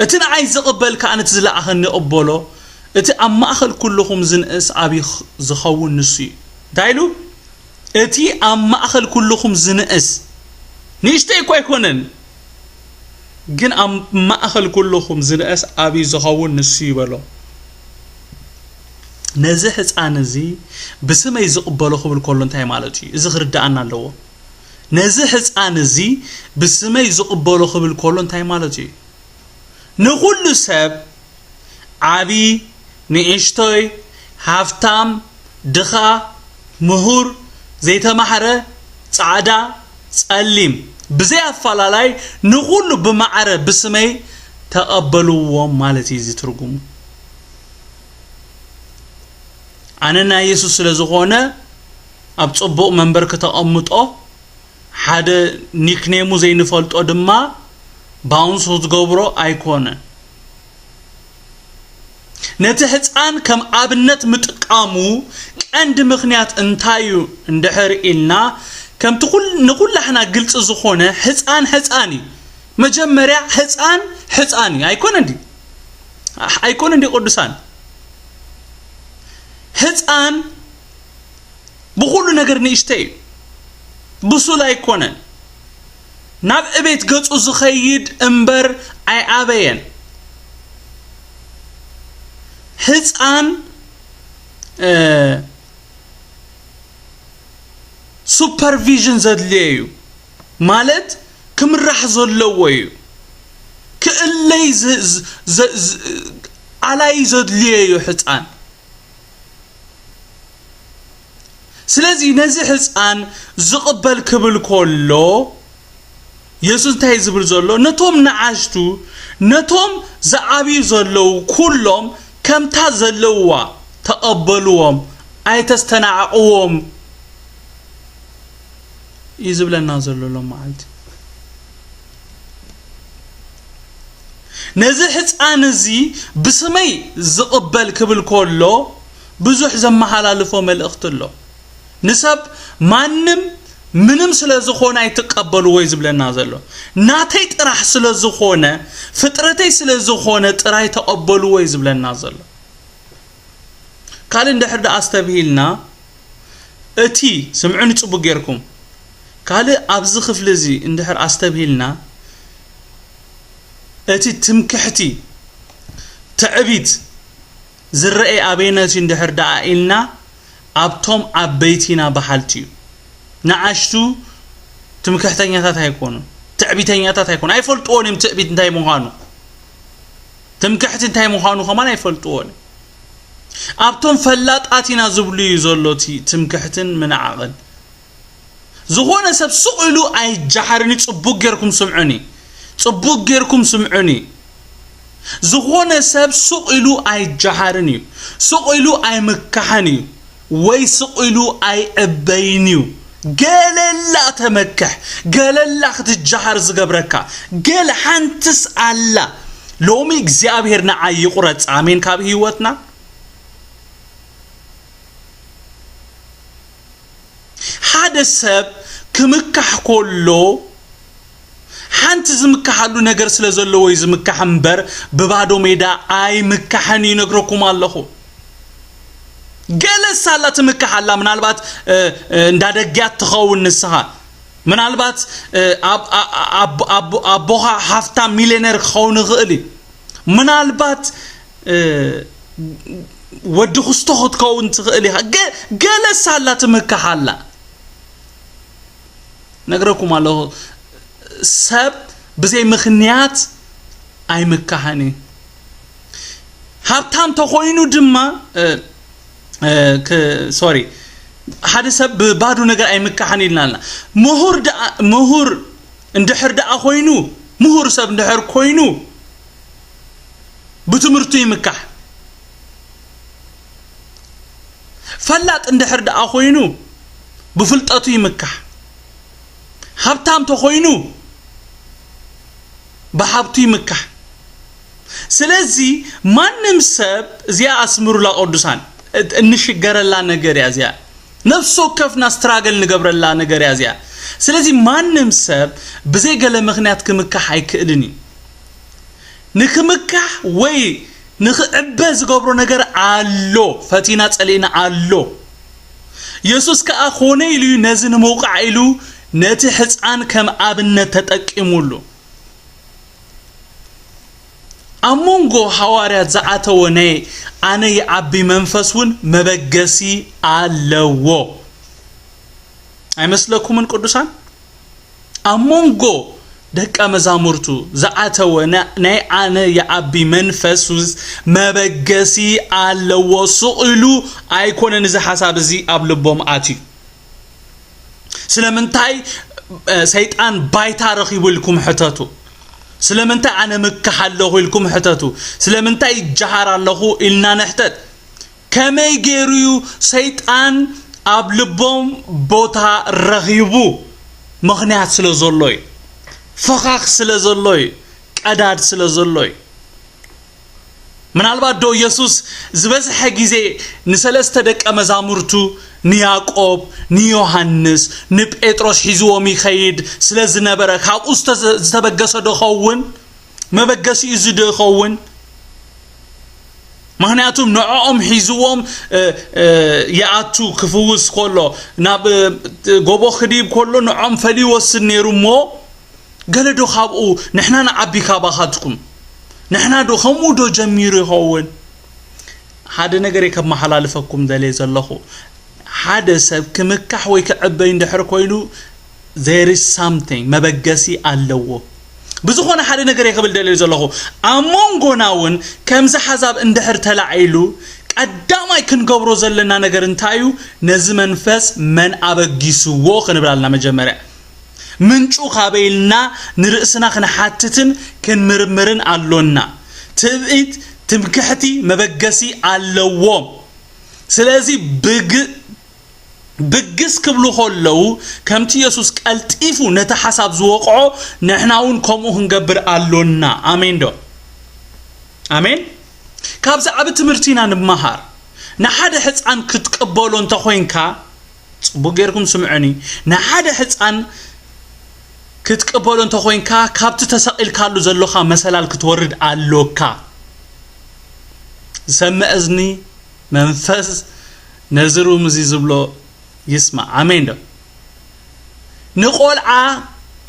እቲ ንዓይ ዝቕበል ከኣ ነቲ ዝለኣኸኒ ይቕበሎ፣ እቲ ኣብ ማእከል ኩልኹም ዝንእስ ዓብዪ ኽ-፣ ዝኸውን ንሱ እዩ። እንታይ ኢሉ? እቲ ኣብ ማእከል ኩልኹም ዝንእስ፣ ንእሽተይ እኳ ኣይኮነን፣ ግን ኣብ ማእከል ኩልኹም ዝንእስ ዓብዪ ዝኸውን ንሱ እዩ በሎ። ነዚ ሕፃን እዚ ብስመይ ዝቕበሎ ክብል ከሎ እንታይ ማለት እዩ? እዚ ክርድኣና ኣለዎ። ነዚ ሕፃን እዚ ብስመይ ዝቕበሎ ክብል ከሎ እንታይ ማለት እዩ? ንኹሉ ሰብ፣ ዓቢ፣ ንእሽቶይ፣ ሃፍታም፣ ድኻ፣ ምሁር፣ ዘይተማህረ፣ ጻዕዳ፣ ጸሊም፣ ብዘይ ኣፈላላይ ንኹሉ ብማዕረ ብስመይ ተቐበልዎም ማለት እዩ እዚ ትርጉሙ። ኣነ ናይ የሱስ ስለ ዝኾነ ኣብ ጽቡቕ መንበር ክተቐምጦ፣ ሓደ ኒክኔሙ ዘይንፈልጦ ድማ ባውንስ ክትገብሮ ኣይኮነን። ነቲ ህፃን ከም ኣብነት ምጥቃሙ ቀንዲ ምኽንያት እንታይ እዩ እንድሕር ኢልና፣ ከምቲ ኩል-፣ ንኩላሕና ግልፂ ዝኾነ፣ ህፃን ህፃን እዩ። መጀመርያ ህፃን ህፃን እዩ። ኣይኮነ እንዲ? ኣይኮነ እንዲ ቅዱሳን? ህፃን ብኹሉ ነገር ንእሽተይ እዩ። ብሱል ኣይኮነን። ናብ እቤት ገጹ ዝኸይድ እምበር ኣይዓበየን። ህፃን፣ እ፣ ሱፐርቪዥን ዘድልዮ እዩ። ማለት ክምራሕ ዘለዎ እዩ። ክእለይ ዝ-፣ ዝ-፣ ዝ-፣ ዝ-፣ ኣላዪ ዘድልዮ እዩ ሕፃን። ስለዚ ነዚ ሕፃን ዝቕበል ክብል ከሎ የሱስ እንታይ ዝብል ዘሎ? ነቶም ንኣሽቱ፣ ነቶም ዝዓብዩ ዘለዉ ኩሎም ከምታ ዘለውዋ ተቐበልዎም፣ ኣይተስተናዕቕዎም እዩ ዝብለና ዘሎ ሎም መዓልቲ። ነዚ ሕፃን እዚ ብስመይ ዝቕበል ክብል ከሎ ብዙሕ ዘመሓላልፎ መልእኽቲ ኣሎ። ንሰብ ማንም ምንም ስለ ዝኾነ ኣይትቀበልዎ እዩ ዝብለና ዘሎ። ናተይ ጥራሕ ስለ ዝኾነ፣ ፍጥረተይ ስለ ዝኾነ ጥራይ ተቐበልዎ እዩ ዝብለና ዘሎ። ካልእ እንድሕር ደኣ ኣስተብሂልና፣ እቲ፣ ስምዑኒ ጽቡቕ ጌርኩም፣ ካልእ ኣብዚ ክፍሊ እዚ እንድሕር ኣስተብሂልና፣ እቲ ትምክሕቲ፣ ትዕቢት ዝረኤ ኣበይነት እዩ እንድሕር ደኣ ኢልና፣ ኣብቶም ዓበይቲና በሃልቲ እዩ። ንኣሽቱ ትምክሕተኛታት ኣይኮኑን፣ ትዕቢተኛታት ኣይኮኑን። ኣይፈልጥዎን እዮም ትዕቢት እንታይ ምዃኑ፣ ትምክሕቲ እንታይ ምዃኑ ከማን ኣይፈልጥዎን እዮም። ኣብቶም ፈላጣት ኢና ዝብሉ እዩ ዘሎ እቲ ትምክሕትን ምንዓቕን። ዝኾነ ሰብ ሱቕ ኢሉ ኣይጀሃርን እዩ። ጽቡቕ ጌርኩም ስምዑኒ፣ ጽቡቕ ጌርኩም ስምዑኒ። ዝኾነ ሰብ ሱቕ ኢሉ ኣይጀሃርን እዩ፣ ሱቕ ኢሉ ኣይምካሕን እዩ፣ ወይ ሱቕ ኢሉ ኣይዕበይን እዩ። ገለላ ተመክሕ፣ ገለላ ክትጀሃር ዝገብረካ፣ ገለ ሓንትስ ኣላ። ሎሚ እግዚኣብሔር ንዓይ ይቑረጽ፣ ኣሜን፣ ካብ ህይወትና። ሓደ ሰብ ክምካሕ ከሎ፣ ሓንቲ ዝምካሓሉ ነገር ስለ ዘለዎ እዩ ዝምካሕ እምበር፣ ብባዶ ሜዳ ኣይምካሕን እዩ፣ ይነግረኩም ኣለኹ። ገለ ሳላ ትምካሕ ኣላ፣ ምናልባት፣ እ፣ እ፣ እንዳ ደግያት ትኸውን ንስኻ። ምናልባት፣ እ፣ ኣብ-፣ ኣ-፣ ኣ-፣ ኣቦ-፣ ኣቦ-፣ ኣቦኻ ሃፍታም ሚልዮነር ክኸውን ይኽእል እዩ። ምናልባት፣ እ፣ ወዲ ክስቶ ክትከውን ትኽእል ኢኻ። ገ-፣ ገለ ሳላ ትምካሕ ኣላ። ነግረኩም ኣለኹ፣ ሰብ ብዘይ ምኽንያት ኣይምካሕን እዩ። ሃብታም ተኾይኑ ድማ፣ እ፣ እ፣ ክ-፣ ሶሪ፣ ሓደ ሰብ ብባዶ ነገር ኣይምካሕን ኢልና ኣለና። ምሁር ደኣ፣ ምሁር እንድሕር ደኣ ኮይኑ፣ ምሁር ሰብ እንድሕር ኮይኑ፣ ብትምህርቱ ይምካሕ። ፈላጥ እንድሕር ደኣ ኮይኑ፣ ብፍልጠቱ ይምካሕ። ሃብታም ተኾይኑ፣ ብሃብቱ ይምካሕ። ስለዚ ማንም ሰብ፣ እዚኣ ኣስምሩላ ቅዱሳን፣ እ-፣ እንሽገረላ ነገር እያ እዚኣ። ነፍሲ ወከፍና ስትራገል ንገብረላ ነገር እያ እዚኣ። ስለዚ ማንም ሰብ ብዘይ ገለ ምኽንያት ክምካሕ ኣይክእልን እዩ። ንክምካሕ ወይ ንክዕበ ዝገብሮ ነገር ኣሎ። ፈቲና ጸሊእና ኣሎ። የሱስ ከኣ ኮነ ኢሉ እዩ ነዚ ንምውቃዕ ኢሉ ነቲ ሕፃን ከም ኣብነት ተጠቂሙሉ። ኣብ መንጎ ሃዋርያት ዝኣተወ ናይ ኣነ ይዓቢ መንፈስ እውን መበገሲ ኣለዎ። ኣይመስለኩምን ቅዱሳን? ኣብ መንጎ ደቀ መዛሙርቱ ዝኣተወ ና-፣ ናይ ኣነ ይዓቢ መንፈስ ውስ-፣ መበገሲ ኣለዎ። ስቕ ኢሉ ኣይኮነን እዚ ሓሳብ እዚ ኣብ ልቦም ኣትዩ። ስለምንታይ፣ እ፣ ሰይጣን ባይታ ረኺቡ ኢልኩም ሕተቱ። ስለምንታይ ኣነ ምካሕ ኣለኹ ኢልኩም ሕተቱ። ስለምንታይ ይጀሃር ኣለኹ ኢልና ንሕተት። ከመይ ገይሩ እዩ ሰይጣን ኣብ ልቦም ቦታ ረኺቡ? ምኽንያት ስለ ዘሎ እዩ። ፈኻኽ ስለ ዘሎ እዩ። ቀዳድ ስለ ዘሎ እዩ። ምናልባት ዶ የሱስ ዝበዝሐ ግዜ ንሰለስተ ደቀ መዛሙርቱ፣ ንያዕቆብ፣ ንዮሃንስ፣ ንጴጥሮስ ሒዝዎም ይኸይድ ስለ ዝነበረ ካብኡ ዝተዘ-፣ ዝተበገሰ ዶ ኸውን? መበገሲኡ እዚ ዶ ይኸውን? ምኽንያቱም ንዕኦም ሒዝዎም፣ እ፣ እ፣ ይኣቱ ክፍውስ ከሎ፣ ናብ፣ እ፣ ጎቦ ክድይብ ከሎ ንዕኦም ፈልዩ ይወስድ ነይሩ እሞ፣ ገለ ዶ ካብኡ ንሕና ንዓቢ ካባኻትኩም? ንሕና ዶ ከምኡ ዶ ጀሚሩ ይኸውን? ሓደ ነገር እየ ከመሓላልፈኩም ደልየ ዘለኹ። ሓደ ሰብ ክምካሕ ወይ ክዕበይ እንድሕር ኮይኑ፣ there is something፣ መበገሲ ኣለዎ። ብዝኾነ ሓደ ነገር እየ ክብል ደልየ ዘለኹ። ኣብ መንጎና እውን ከምዚ ሓሳብ እንድሕር ተላዒሉ፣ ቀዳማይ ክንገብሮ ዘለና ነገር እንታይ እዩ? ነዚ መንፈስ መን ኣበጊስዎ ክንብል ኣለና። መጀመርያ ምንጩ ካበይ ኢልና ንርእስና ክንሓትትን ክንምርምርን ኣሎና። ትዕቢት፣ ትምክሕቲ መበገሲ ኣለዎም። ስለዚ ብግ ብግስ ክብሉ ከለዉ፣ ከምቲ የሱስ ቀልጢፉ ነቲ ሓሳብ ዝወቕዖ፣ ንሕና እውን ከምኡ ክንገብር ኣሎና። ኣሜን ዶ? ኣሜን። ካብዚ ዓቢ ትምህርቲ ኢና ንመሃር። ንሓደ ሕጻን ክትቅበሎ እንተኾይንካ፣ ጽቡቅ ጌርኩም ስምዑኒ። ንሓደ ሕጻን ክትቅበሎ እንተኾይንካ፣ ካብቲ ተሰቒልካሉ ዘሎኻ መሰላል ክትወርድ ኣሎካ። ዝሰምዕ እዝኒ፣ መንፈስ ነዚ ሩም እዚ ዝብሎ ይስማዕ። ኣሜን ዶ? ንቆልዓ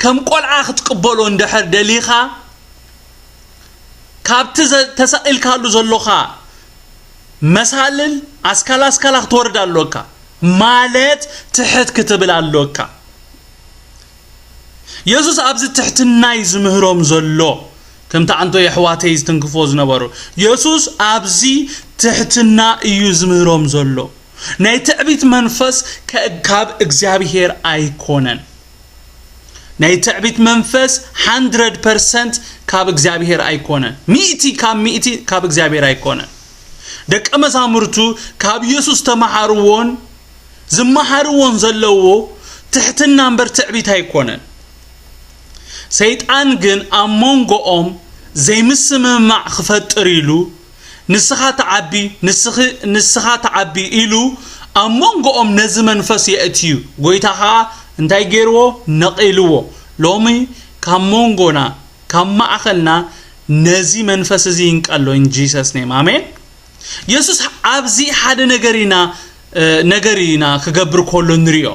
ከም ቆልዓ ክትቅበሎ እንድሕር ደሊኻ፣ ካብቲ ዘ-፣ ተሰቒልካሉ ዘሎኻ መሳልል ኣስካላ ኣስካላ ክትወርድ ኣሎካ። ማለት ትሕት ክትብል ኣሎካ። የሱስ ኣብዚ ትሕትና እዩ ዝምህሮም ዘሎ። ከምቲ ኣንቶ የሕዋተይ ዝትንክፎ ዝነበሩ፣ የሱስ ኣብዚ ትሕትና እዩ ዝምህሮም ዘሎ። ናይ ትዕቢት መንፈስ ከ-፣ ካብ እግዚኣብሄር ኣይኮነን። ናይ ትዕቢት መንፈስ ሃንድረድ ፐርሰንት ካብ እግዚኣብሄር ኣይኮነን። ሚእቲ ካብ ሚእቲ ካብ እግዚኣብሄር ኣይኮነን። ደቀ መዛሙርቱ ካብ የሱስ ተመሃርዎን ዝመሃርዎን ዘለዎ ትሕትና እምበር ትዕቢት ኣይኮነን። ሰይጣን ግን ኣብ መንጎኦም ዘይምስምማዕ ክፈጥር ኢሉ፣ "ንስኻ ትዓቢ፣ ንስኺ፣ ንስኻ ትዓቢ" ኢሉ ኣብ መንጎኦም ነዚ መንፈስ የእትዩ። ጎይታ ኸኣ እንታይ ገይርዎ? ነቒልዎ። ሎሚ ካብ መንጎና፣ ካብ ማእኸልና ነዚ መንፈስ እዚ ይንቀሎ። In Jesus name. ኣሜን። የሱስ ኣብዚ ሓደ ነገር ኢና፣ እ፣ ነገር ኢና ክገብር ከሎ ንሪኦ።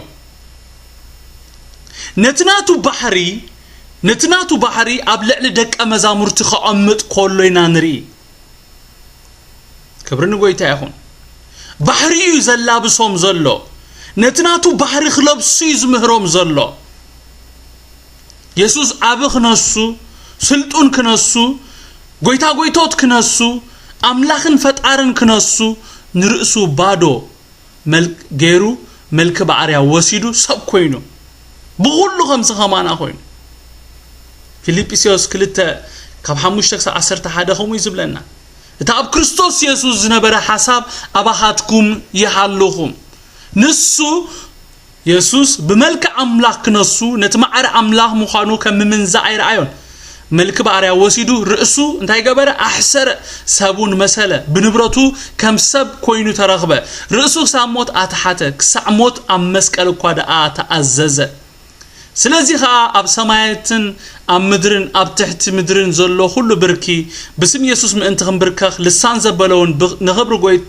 ነቲ ናቱ ባህሪ፣ ነቲ ናቱ ባህሪ ኣብ ልዕሊ ደቀ መዛሙርቲ ከቐምጥ ከሎ ኢና ንርኢ። ክብሪ ንጎይታ ይኹን። ባህሪ እዩ ዘላብሶም ዘሎ። ነቲ ናቱ ባህሪ ክለብሱ እዩ ዝምህሮም ዘሎ። የሱስ ዓቢ ክነሱ፣ ስልጡን ክነሱ፣ ጎይታ ጎይቶት ክነሱ፣ ኣምላኽን ፈጣርን ክነሱ፣ ንርእሱ ባዶ መልክ-፣ ገይሩ መልክ ባዕርያ ወሲዱ ሰብ ኮይኑ፣ ብኹሉ ከምዚ ከማና ኮይኑ። ፊልጵስዮስ ክልተ ካብ ሓሙሽተ ክሳብ ዓሰርተ ሓደ ከምኡ እዩ ዝብለና። እቲ ኣብ ክርስቶስ የሱስ ዝነበረ ሓሳብ ኣባኻትኩም ይሃልኹም። ንሱ የሱስ ብመልክዕ ኣምላኽ ክነሱ፣ ነቲ ማዕረ ኣምላኽ ምዃኑ ከም ምምንዛዕ ኣይረኣዮን። መልክ ባርያ ወሲዱ፣ ርእሱ እንታይ ገበረ? ኣሕሰረ፣ ሰቡን መሰለ፣ ብንብረቱ ከም ሰብ ኮይኑ ተረኽበ። ርእሱ ክሳብ ሞት ኣትሓተ፣ ክሳዕ ሞት ኣብ መስቀል እኳ ደኣ ተኣዘዘ። ስለዚ ኸኣ ኣብ ሰማያትን ኣብ ምድርን ኣብ ትሕቲ ምድርን ዘሎ ኹሉ ብርኪ ብስም የሱስ ምእንቲ ክንብርከኽ፣ ልሳን ዘበለውን ብኽ-፣ ንኽብሪ ጎይ-፣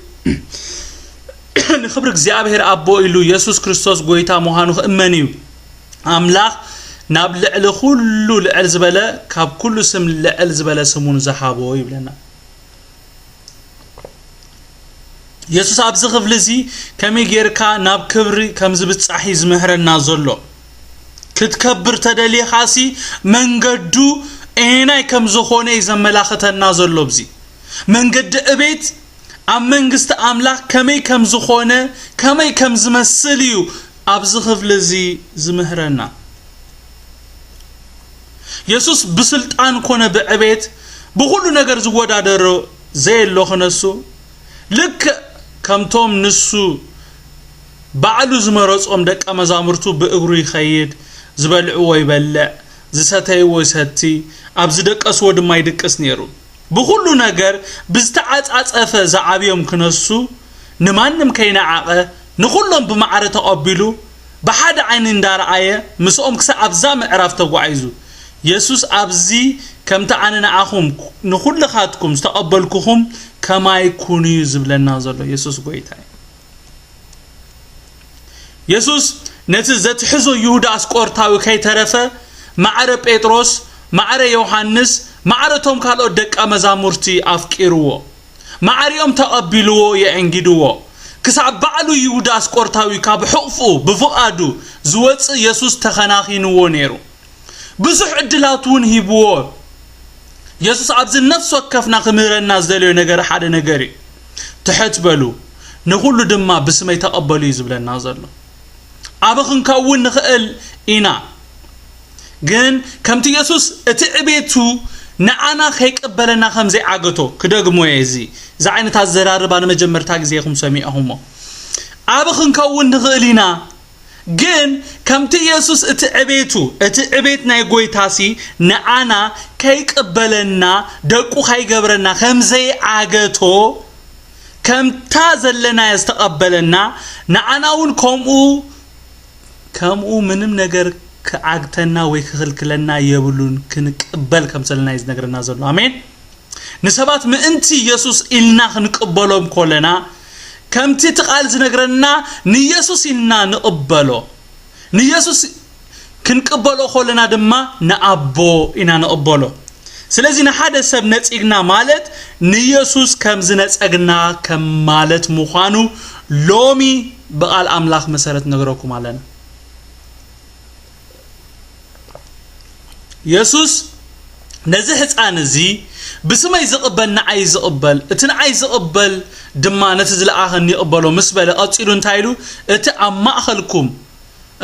ንኽብሪ እግዚኣብሔር ኣቦ ኢሉ የሱስ ክርስቶስ ጎይታ ምዃኑ ክእመን እዩ። ኣምላኽ ናብ ልዕሊ ኹሉ ልዕል ዝበለ፣ ካብ ኩሉ ስም ልዕል ዝበለ ስሙን ዝሃቦ ይብለና። የሱስ ኣብዚ ክፍሊ እዚ ከመይ ጌርካ ናብ ክብሪ ከም ዝብጻሕ እዩ ዝምህረና ዘሎ። ክትከብር ተደሊኻሲ መንገዱ ኤናይ ከም ዝኾነ እዩ ዘመላኽተና ዘሎ። ኣብዚ መንገዲ እቤት ኣብ መንግስቲ ኣምላኽ ከመይ ከም ዝኾነ፣ ከመይ ከም ዝመስል እዩ ኣብዚ ክፍሊ እዚ ዝምህረና። የሱስ ብስልጣን ኮነ ብዕቤት ብኹሉ ነገር ዝወዳደሮ ዘየሎ ክነሱ፣ ልክዕ ከምቶም ንሱ ባዕሉ ዝመረጾም ደቀ መዛሙርቱ ብእግሩ ይኸይድ፣ ዝበልዕዎ ይበልዕ፣ ዝሰተይዎ ይሰቲ፣ ኣብ ዝደቀስዎ ድማ ይድቅስ ነይሩ። ብኹሉ ነገር ብዝተዓጻጸፈ ዝዓብዮም ክነሱ፣ ንማንም ከይነዓቐ፣ ንኹሎም ብማዕረ ተቐቢሉ፣ ብሓደ ዓይኒ እንዳረኣየ፣ ምስኦም ክሳብ ኣብዛ ምዕራፍ ተጓዒዙ። የሱስ ኣብዚ፣ "ከምቲ ኣነ ንዓኹም ንኹልኻትኩም ዝተቐበልኩኹም ከማይ ኩኑ" እዩ ዝብለና ዘሎ። የሱስ ጎይታ እዩ። የሱስ ነቲ ዘትሕዞ ይሁዳ ኣስቆርታዊ ከይተረፈ፣ ማዕረ ጴጥሮስ፣ ማዕረ ዮሃንስ፣ ማዕረ እቶም ካልኦት ደቀ መዛሙርቲ ኣፍቂርዎ። ማዕሪኦም ተቐቢልዎ፣ የእንጊድዎ። ክሳብ ባዕሉ ይሁዳ ኣስቆርታዊ ካብ ሕቕፍኡ ብፍቓዱ ዝወጽእ የሱስ ተኸናኺንዎ ነይሩ። ብዙሕ ዕድላት እውን ሂብዎ። የሱስ ኣብዚ ነፍሲ ወከፍና ክምህረና ዝደለዮ ነገር ሓደ ነገር እዩ። ትሕት በሉ፣ ንኹሉ ድማ ብስመይ ተቐበሉ እዩ ዝብለና ዘሎ። ኣበ ክንከውን ንኽእል ኢና። ግን ከምቲ የሱስ እቲ ዕቤቱ ንዓና ከይቀበለና ከም ዘይዓገቶ፣ ክደግሞ እየ። እዚ እዚ ዓይነት ኣዘራርባ ንመጀመርታ ግዜ ኢኹም ሰሚዕኹሞ። ኣበ ክንከውን ንኽእል ኢና። ግን ከምቲ የሱስ እቲ ዕቤቱ፣ እቲ ዕቤት ናይ ጎይታሲ ንዓና ከይቅበለና፣ ደቁ ከይገብረና ከም ዘይዓገቶ፣ ከምታ ዘለናዮ ዝተቐበለና፣ ንዓና እውን ከምኡ፣ ከምኡ ምንም ነገር ክዓግተና ወይ ክኽልክለና የብሉን፣ ክንቅበል ከም ዘለና እዩ ዝነግረና ዘሎ። ኣሜን። ንሰባት ምእንቲ የሱስ ኢልና ክንቅበሎም ከለና፣ ከምቲ እቲ ቃል ዝነግረና ንየሱስ ኢልና ንቕበሎ። ንየሱስ ክንቅበሎ ከለና ድማ ንኣቦ ኢና ንቕበሎ። ስለዚ ንሓደ ሰብ ነጺግና ማለት ንየሱስ ከም ዝነጸግና ከም ማለት ምዃኑ ሎሚ ብቓል ኣምላኽ መሰረት ነግረኩም ኣለና። የሱስ ነዚ ህፃን እዚ ብስመይ ዝቕበል ንዓይ ዝቕበል፣ እቲ ንዓይ ዝቕበል ድማ ነቲ ዝለኣኸኒ ይቕበሎ ምስ በለ ቀጺሉ እንታይ ኢሉ? እቲ ኣብ ማእኸልኩም፣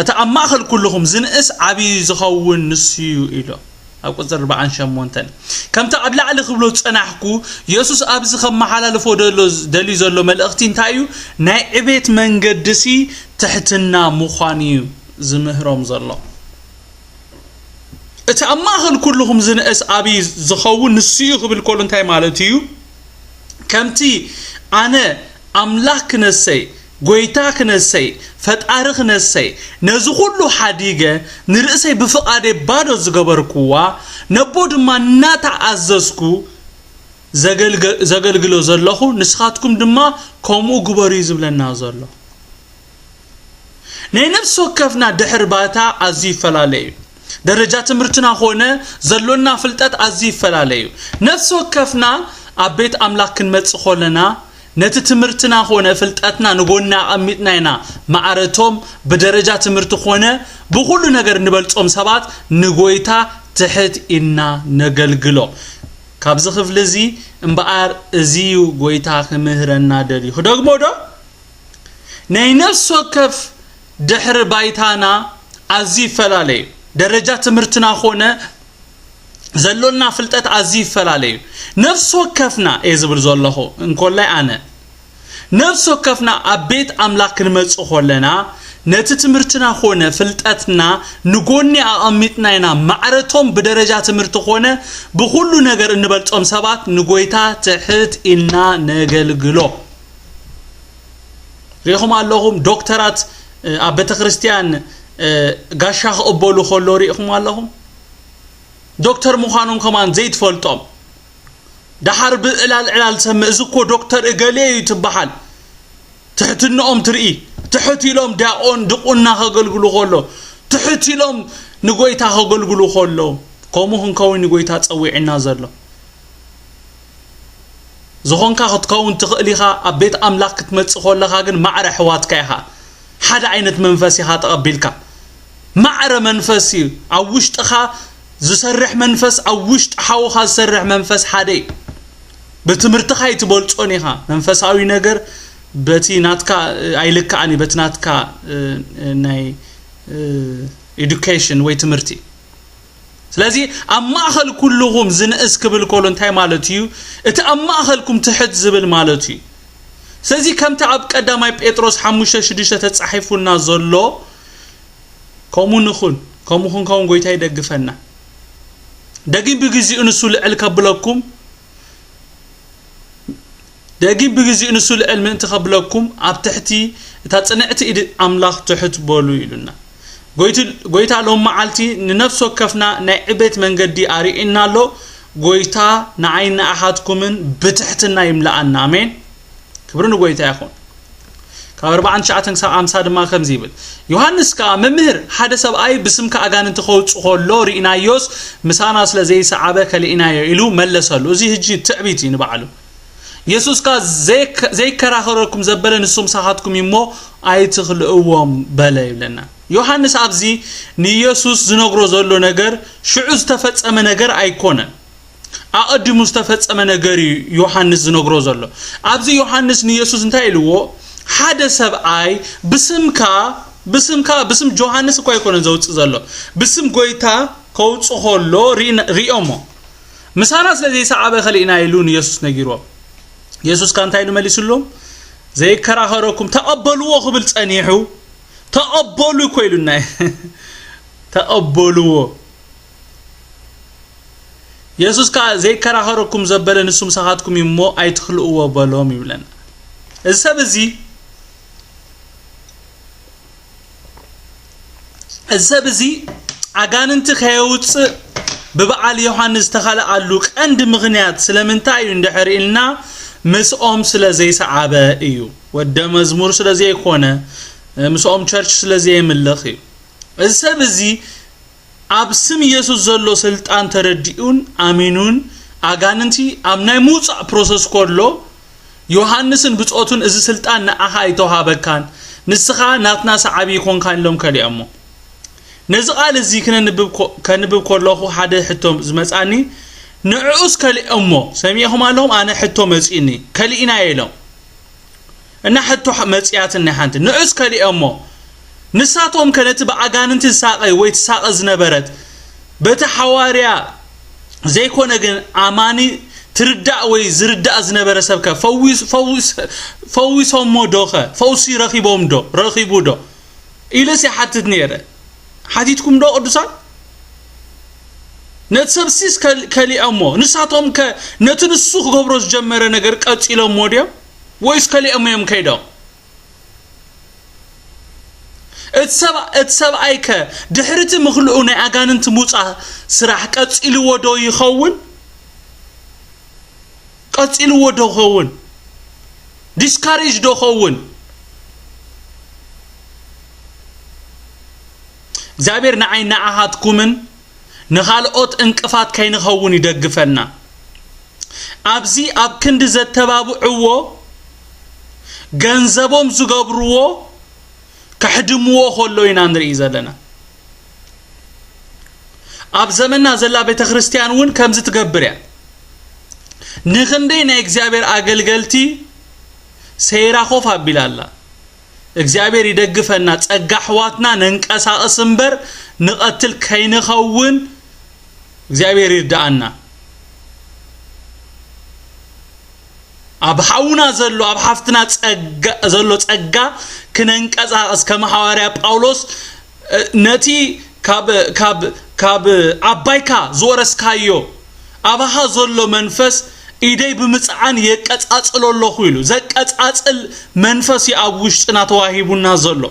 እቲ ኣብ ማእኸል ኩልኹም ዝንእስ ዓብዪ ዝኸውን ንሱ እዩ ኢሎ። ኣብ ቁፅሪ ኣርባዓን ሸሞንተን ከምቲ ኣብ ላዕሊ ክብሎ ዝፀናሕኩ፣ የሱስ ኣብዚ ከመሓላልፎ ደሎ- ደልዩ ዘሎ መልእኽቲ እንታይ እዩ? ናይ ዕቤት መንገድሲ ትሕትና ምዃን እዩ ዝምህሮም ዘሎ። እቲ ኣብ ማእኸል ኩልኹም ዝንእስ ዓብዪ ዝኸውን ንሱ እዩ ክብል ከሎ እንታይ ማለት እዩ? ከምቲ ኣነ ኣምላኽ ክነሰይ፣ ጎይታ ክነሰይ፣ ፈጣሪ ክነሰይ፣ ነዚ ኩሉ ሓዲገ ንርእሰይ ብፍቓደይ ባዶ ዝገበርኩዋ፣ ነቦ ድማ እናተኣዘዝኩ ዘገልገ- ዘገልግሎ ዘለኹ፣ ንስኻትኩም ድማ ከምኡ ግበሩ እዩ ዝብለና ዘሎ። ናይ ነፍሲ ወከፍና ድሕር ባይታ ኣዝዩ ይፈላለ እዩ። ደረጃ ትምህርትና ኾነ ዘሎና ፍልጠት ኣዝዩ ይፈላለ እዩ። ነፍሲ ወከፍና ኣብ ቤት ኣምላኽ ክንመጽእ ከለና ነቲ ትምህርትና ኾነ ፍልጠትና ንጎና ኣቐሚጥና ኢና። ማዕረቶም ብደረጃ ትምህርቲ ኾነ ብኹሉ ነገር እንበልጾም ሰባት ንጎይታ ትሕት ኢልና ነገልግሎ። ካብዚ ክፍሊ እዚ እምበኣር እዚ እዩ ጎይታ ክምህረና ደልዩ። ክደግሞ ዶ? ናይ ነፍሲ ወከፍ ድሕሪ ባይታና ኣዝዩ ይፈላለ እዩ። ደረጃ ትምህርትና ኾነ ዘሎና ፍልጠት ኣዝዩ ይፈላለ እዩ። ነፍሲ ወከፍና እየ ዝብል ዘለኹ፣ እንኮላይ ኣነ። ነፍሲ ወከፍና ኣብ ቤት ኣምላኽ ክንመጽእ ከለና፣ ነቲ ትምህርትና ኾነ ፍልጠትና ንጎኒ ኣቐሚጥና ኢና። ማዕረቶም ብደረጃ ትምህርቲ ኾነ ብኹሉ ነገር እንበልጾም ሰባት ንጎይታ ትሕት ኢልና ነገልግሎ። ሪኢኹም ኣለኹም፣ ዶክተራት፣ እ፣ ኣብ ቤተ ክርስቲያን፣ እ፣ ጋሻ ክቕበሉ ከሎ ሪኢኹም ኣለኹም። ዶክተር ምዃኖም ከማን ዘይትፈልጦም። ደሓር ብዕላል ዕላል ሰምዕ፣ "እዚ እኮ ዶክተር እገሌ እዩ" ትበሃል። ትሕትንኦም ትርኢ። ትሕት ኢሎም ዲያቆን ድቁና ከገልግሉ ከሎ፣ ትሕት ኢሎም ንጎይታ ከገልግሉ ከሎ፣ ከምኡ ክንከውን ንጎይታ ጸዊዕና ዘሎ። ዝኾንካ ክትከውን ትኽእል ኢኻ። ኣብ ቤት ኣምላኽ ክትመጽእ ከለኻ ግን ማዕረ ኣሕዋትካ ኢኻ። ሓደ ዓይነት መንፈስ ኢኻ ተቐቢልካ። ማዕረ መንፈስ እዩ። ኣብ ውሽጥኻ ዝሰርሕ መንፈስ፣ ኣብ ውሽጢ ሓውኻ ዝሰርሕ መንፈስ ሓደ እዩ። ብትምህርትኻ ኣይትበልጾን ኢኻ። መንፈሳዊ ነገር በቲ ናትካ፣ እ፣ ኣይልክዓን እዩ፣ በቲ ናትካ፣ እ፣ እ፣ ናይ፣ እ፣ ኤዱኬሽን ወይ ትምህርቲ። ስለዚ ኣብ ማእኸል ኩልኹም ዝንእስ ክብል ከሎ እንታይ ማለት እዩ? እቲ ኣብ ማእኸልኩም ትሕት ዝብል ማለት እዩ። ስለዚ ከምቲ ኣብ ቀዳማይ ጴጥሮስ ሓሙሽተ ሽዱሽተ ተጻሒፉልና ዘሎ፣ "ከምኡ ንኹን፣ ከምኡ ክንከውን ጎይታ ይደግፈና። ደጊም ብግዚኡ ንሱ ልዕል ከብለኩም፣ ደጊም ብግዚኡ ንሱ ልዕል ምእንቲ ከብለኩም፣ ኣብ ትሕቲ እታ ጽንዕቲ ኢድ ኣምላኽ ትሕት በሉ" ኢሉና። ጎይት-፣ ጎይታ ሎም መዓልቲ ንነፍሲ ወከፍና ናይ ዕቤት መንገዲ ኣርእዩና ኣሎ። ጎይታ ንዓይን ንኣኻትኩምን ብትሕትና ይምልኣና። ኣሜን። ክብሪ ንጎይታ ይኹን። ካብ ኣርባዓን ትሽዓተን ክሳብ ሓምሳ ድማ ከምዚ ይብል። ዮሃንስ ከኣ፣ "መምህር፣ ሓደ ሰብኣይ ብስምካ ኣጋንንቲ ከውጽእ ከሎ ርኢናዮስ፣ ምሳና ስለ ዘይሰዓበ ከሊእናዮ" ኢሉ መለሰሉ። እዚ ሕጂ ትዕቢት እዩ ንባዕሉ። የሱስ ከኣ፣ "ዘይከ-፣ ዘይከራኸረኩም ዘበለ ንሱ ምሳኻትኩም እዩ እሞ ኣይትኽልእዎም" በለ ይብለና። ዮሃንስ ኣብዚ ንኢየሱስ ዝነግሮ ዘሎ ነገር ሽዑ ዝተፈጸመ ነገር ኣይኮነን። ኣቐዲሙ ዝተፈጸመ ነገር እዩ ዮሃንስ ዝነግሮ ዘሎ። ኣብዚ ዮሃንስ ንኢየሱስ እንታይ ኢልዎ? ሓደ ሰብኣይ ብስምካ፣ ብስምካ፣ ብስም ጆሃንስ እኳ ኣይኮነን ዘውጽእ ዘሎ። ብስም ጎይታ ከውጽእ ከሎ ሪእና-፣ ሪኦሞ። ምሳና ስለ ዘይሰዓበ ከሊእና ኢሉ ንኢየሱስ ነጊርዎ። ኢየሱስ ከ እንታይ ኢሉ መሊስሎም? ዘይከራኸረኩም ተቐበልዎ ክብል ጸኒሑ፣ ተቐበሉ እኮ ኢሉና። ተቐበልዎ። ኢየሱስ ከኣ ዘይከራኸረኩም ዘበለ ንሱ ምሳኻትኩም እዩ እሞ ኣይትኽልእዎ በሎም ይብለና። እዚ ሰብ እዚ፣ እዚ ሰብ እዚ ኣጋንንቲ ከየውጽእ ብበዓል ዮሃንስ ዝተኸልኣሉ ቀንዲ ምኽንያት ስለምንታይ እዩ እንድሕር ኢልና ምስኦም ስለ ዘይሰዓበ እዩ። ወደ መዝሙር ስለ ዘይኮነ፣ ምስኦም ቸርች ስለ ዘየምልኽ እዩ። እዚ ሰብ እዚ ኣብ ስም ኢየሱስ ዘሎ ስልጣን ተረዲኡን ኣሚኑን ኣጋንንቲ ኣብ ናይ ምውጻእ ፕሮሰስ ከሎ ዮሃንስን ብጾቱን እዚ ስልጣን ንኣኻ ኣይተዋሃበካን፣ ንስኻ ናትና ሰዓቢ ኣይኮንካን ኢሎም ከሊኦሞ። ነዚ ቃል እዚ ክነንብብ ኮ-፣ ከንብብ ከለኹ ሓደ ሕቶ ዝመጻኒ፣ ንዕኡስ ከሊኦሞ ሰሚዕኹም ኣለኹም፣ ኣነ ሕቶ መጺእኒ፣ ከሊእናዮ ኢሎም። እና ሕቶ ሕ-፣ መጺኣትኒ ሓንቲ፣ ንዑስ ከሊኦሞ። ንሳቶም ከ ነቲ ብኣጋንንቲ ዝሳቐ ወይ ትሳቐ ዝነበረት፣ በቲ ሓዋርያ ዘይኮነ ግን ኣማኒ ትርዳእ ወይ ዝርዳእ ዝነበረ ሰብ ከ ፈዊስ-፣ ፈዊስ-፣ ፈዊሶሞ ዶ ኸ? ፈውሲ ረኺቦም ዶ? ረኺቡ ዶ? ኢለስ ይሓትት ነይረ። ሓቲትኩም ዶ ቅዱሳን? ነቲ ሰብ ሲስ ከል-፣ ከሊኦሞ። ንሳቶም ከ ነቲ ንሱ ክገብሮ ዝጀመረ ነገር ቀጺሎሞ ድዮም? ወይስ ከሊኦሞ እዮም ከይዶም? እቲ ሰብ-፣ እቲ ሰብኣይ ከ ድሕሪ እቲ ምኽልኡ ናይ ኣጋንንቲ ምውጻእ ስራሕ ቀጺልዎ ዶ ይኸውን? ቀጺልዎ ዶ ኸውን? ዲስካሬጅ ዶ ኸውን? እግዚኣብሔር ንዓይ ንዓኻትኩምን ንኻልኦት እንቅፋት ከይንኸውን ይደግፈና። ኣብዚ ኣብ ክንዲ ዘተባብዕዎ፣ ገንዘቦም ዝገብርዎ፣ ከሕድምዎ ከሎ ኢና ንርኢ ዘለና። ኣብ ዘመንና ዘላ ቤተ ክርስቲያን እውን ከምዚ ትገብር እያ። ንኽንደይ ናይ እግዚኣብሔር ኣገልገልቲ ሰይራ ኮፍ ኣቢላ ኣላ። እግዚኣብሔር ይደግፈና፣ ጸጋ ኣሕዋትና ነንቀሳቕስ እምበር ንቐትል ከይንኸውን እግዚኣብሔር ይርድኣና። ኣብ ሓውና ዘሎ፣ ኣብ ሓፍትና ጸጋ፣ ዘሎ ጸጋ ክነንቀሳቕስ፣ ከም ሃዋርያ ጳውሎስ፣ እ፣ ነቲ ካብ፣ ካብ፣ ካብ ኣባይካ ዝወረስካዮ ኣባኻ ዘሎ መንፈስ ኢደይ ብምጽዓን የቀጻጽሎ ኣለኹ ኢሉ። ዘቀጻጽል መንፈስ እዩ ኣብ ውሽጥና ተዋሂቡና ዘሎ።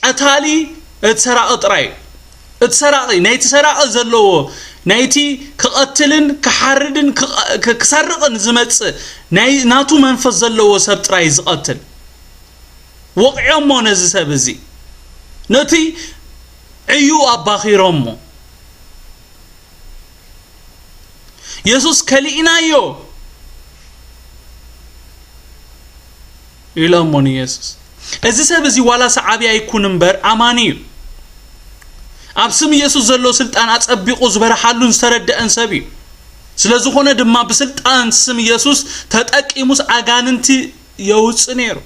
ቀታሊ እቲ ሰራቒ ጥራይ እዩ። እቲ ሰራቒ፣ ናይቲ ሰራቒ ዘለዎ፣ ናይቲ ክቐትልን ክሓርድን ክቐ-፣ ክ-፣ ክሰርቕን ዝመጽእ ናይ ናቱ መንፈስ ዘለዎ ሰብ ጥራይ እዩ ዝቐትል። ወቕዖሞ ነዚ ሰብ እዚ። ነቲ ዕዩ ኣባኺሮሞ። የሱስ ከሊእናዮ ኢሎሞ ንየሱስ። እዚ ሰብ እዚ ዋላ ሰዓቢ ኣይኩን እምበር ኣማኒ እዩ። ኣብ ስም የሱስ ዘሎ ስልጣን ኣጸቢቑ ዝበርሃሉን ዝተረደአን ሰብ እዩ። ስለ ዝኾነ ድማ ብስልጣን ስም የሱስ ተጠቂሙስ ኣጋንንቲ የውጽእ ነይሩ።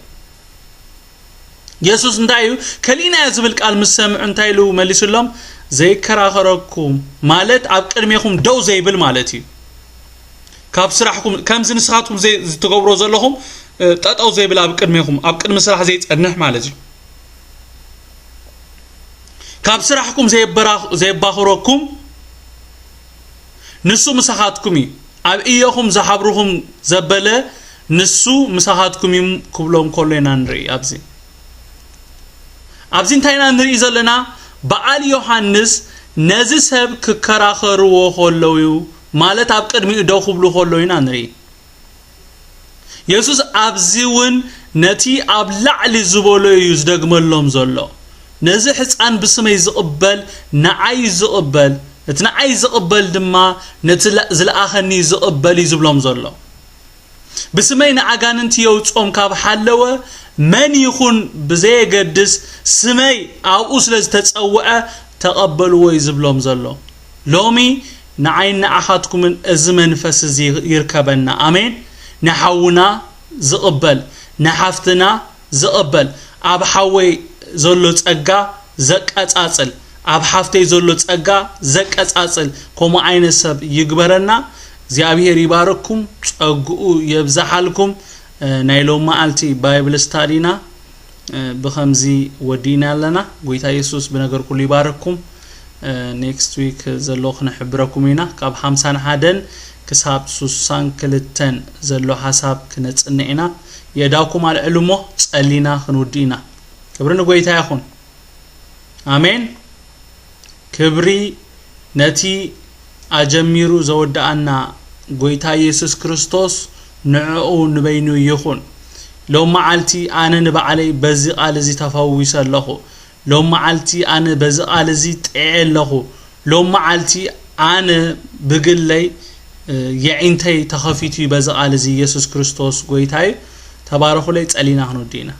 የሱስ እንታይ እዩ? ከሊእናዮ ዝብል ቃል ምስ ሰምዑ እንታይ ኢሉ መሊሱሎም? ዘይከራኸረኩም ማለት ኣብ ቅድሜኹም ደው ዘይብል ማለት እዩ። ካብ ስራሕኩም፣ ከምዚ ንስኻትኩም ዘይ-፣ ዝትገብሮ ዘለኹም፣ እ፣ ጠጠው ዘይብል ኣብ ቅድሜኹም፣ ኣብ ቅድሚ ስራሕ ዘይጸንሕ ማለት እዩ። ካብ ስራሕኩም ዘየበራ-፣ ዘየባኽረኩም ንሱ ምሳኻትኩም እዩ። ኣብ እዮኹም ዝሓብርኹም ዘበለ ንሱ ምሳኻትኩም እዩ ክብሎም ከሎ ኢና ንርኢ። ኣብዚ፣ ኣብዚ እንታይ ኢና ንርኢ ዘለና? በዓል ዮሃንስ ነዚ ሰብ ክከራኸርዎ ከለዉ፣ ማለት ኣብ ቅድሚኡ ደው ክብሉ ከለዉ ኢና ንርኢ። የሱስ ኣብዚ እውን ነቲ ኣብ ላዕሊ ዝበሎ እዩ ዝደግመሎም ዘሎ። ነዚ ሕፃን ብስመይ ዝቕበል ንዓይ እዩ ዝቕበል፣ እቲ ንዓይ ዝቕበል ድማ ነቲ ላ-፣ ዝለኣኸኒ እዩ ዝቕበል እዩ ዝብሎም ዘሎ። ብስመይ ንኣጋንንቲ የውፅኦም ካብ ሓለወ፣ መን ይኹን ብዘየገድስ ስመይ ኣብኡ ስለ ዝተጸውዐ ተቐበልዎ እዩ ዝብሎም ዘሎ። ሎሚ ንዓይን ንዓኻትኩምን እዚ መንፈስ እዚ ይርከበና። ኣሜን። ንሓውና ዝቕበል፣ ንሓፍትና ዝቕበል፣ ኣብ ሓወይ ዘሎ ጸጋ ዘቀጻጽል፣ ኣብ ሓፍተይ ዘሎ ጸጋ ዘቀጻጽል፣ ከምኡ ዓይነት ሰብ ይግበረና። እግዚኣብሔር ይባርኩም፣ ጸግኡ የብዝሓልኩም። እ፣ ናይ ሎም መዓልቲ ባይብል ስታዲና፣ እ፣ ብኸምዚ ወዲእና ኣለና። ጎይታ የሱስ ብነገር ኩሉ ይባርኩም። እ፣ ኔክስት ዊክ ዘሎ ክነሕብረኩም ኢና። ካብ ሓምሳን ሓደን ክሳብ ሱሳን ክልተን ዘሎ ሓሳብ ክነጽንዕ ኢና። የእዳውኩም ኣልዕሉ እሞ ጸሊና ክንውድእ ኢና። ክብሪ ንጎይታ ይኹን። ኣሜን። ክብሪ ነቲ ኣጀሚሩ ዘወድኣና ጎይታ የሱስ ክርስቶስ ንዕኡ ንበይኑ ይኹን። ሎም መዓልቲ ኣነ ንባዕለይ በዚ ቃል እዚ ተፈዊሰ ኣለኹ። ሎም መዓልቲ ኣነ በዚ ቃል እዚ ጥዕየ ኣለኹ። ሎም መዓልቲ ኣነ ብግለይ፣ እ፣ የዒንተይ ተኸፊቱ እዩ በዚ ቃል እዚ። የሱስ ክርስቶስ ጎይታ እዩ። ተባረኹለይ። ጸሊና ክንውድእ ኢና።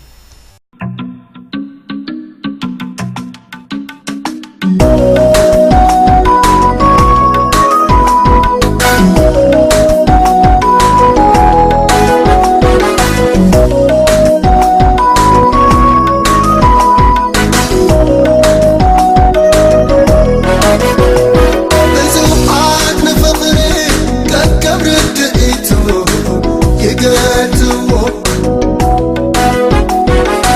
ብዙሓት ንፍቕሪ ከከም ርድኢቱ ይገትዎ፣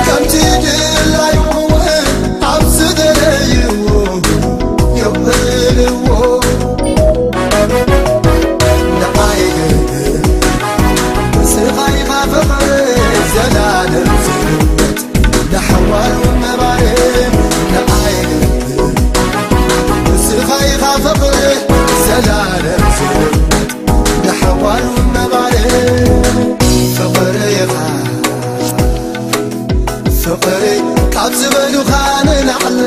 ከምቲ ድላዮም እውን ኣብ ዝደለይዎ የውዕልዎ። ንዓይ ግን ንስኻ ኢኻ ፍቕሪ ዘላለም ዝህበት፣ ንሓዋሩ ነባሪ ንዓይ ግን ንስኻ ኢኻ ፍቕሪ ዘላለም ዝህበት፣ ንሓዋሩ ነባሪ ፍቕሪ ኢኻ። ፍቕሪ ካብ ዝበሉኻ ንላዕሊ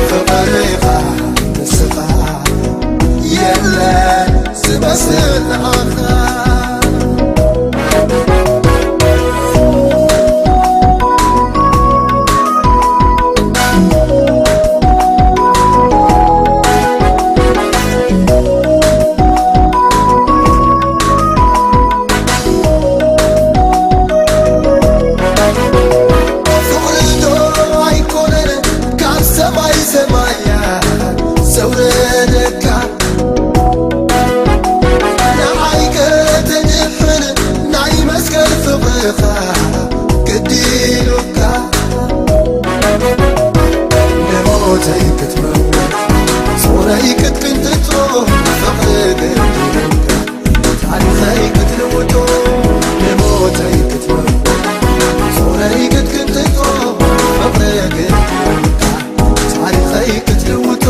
ፍቕሪ ኢኻ ንስኻ፣ የለን ዝመስል ንዓኻ። ፍቕሪ ዶ ኣይኮነን ካብ ሰማይ ሰማያት ዘውረደካ፣ ንዓይ ከተድሕን ናይ መስቀል ፍቕርኻ ግዲ ኢሉካ፣ ንሞተይ ክትመውት ጾረይ ክትቅንጥጦ ፍቕሪ ግዲ ኢሉካ። ታሪኸይ ክትልውጦ ንሞተይ ክትመውት ጾረይ ክትቅንጥጦ ፍቕሪ ግዲ ኢሉካ። ታሪኸይ ክትልውጦ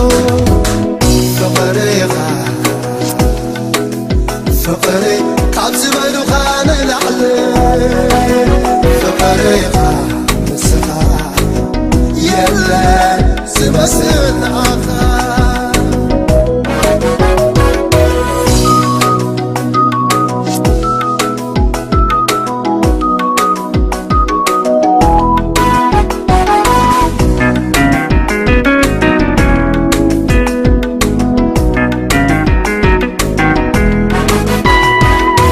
ፍቕሪ ኢኻ። ፍቕሪ ካብ ዝበሉኻ ንላዕሊ ፍቕሪ ኢኻ ንስኻ፣ የለን ዝመስል ንዓኻ።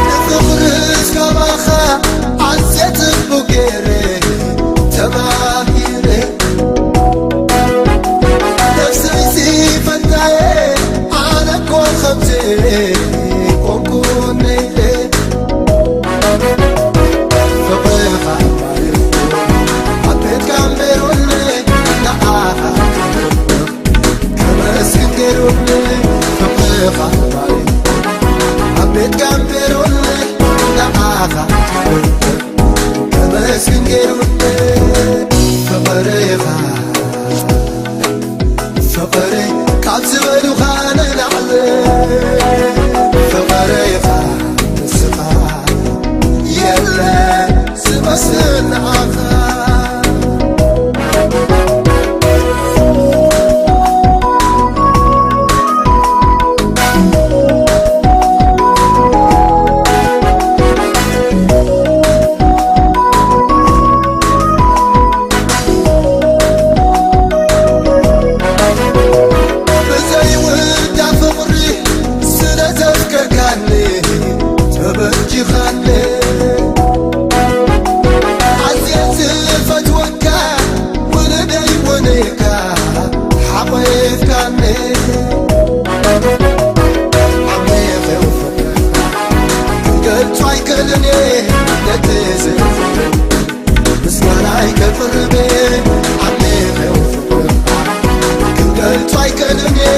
ንፍቕርስ ካባኻ ኣዝየ ጽቡቕ ገይረ ተማሂረ፣ ነፍሰ ዓሚቕ ፍቕርኻ ክንገልጾ ኣይክእልን እየ ነቲ ዘፍቅር። ምስጋናይ ከቕርብ እየ ዓሚቕ ፍቕርኻ ክንገልጾ ኣይክእልን እየ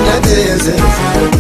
ነቲ ዘፍቅር።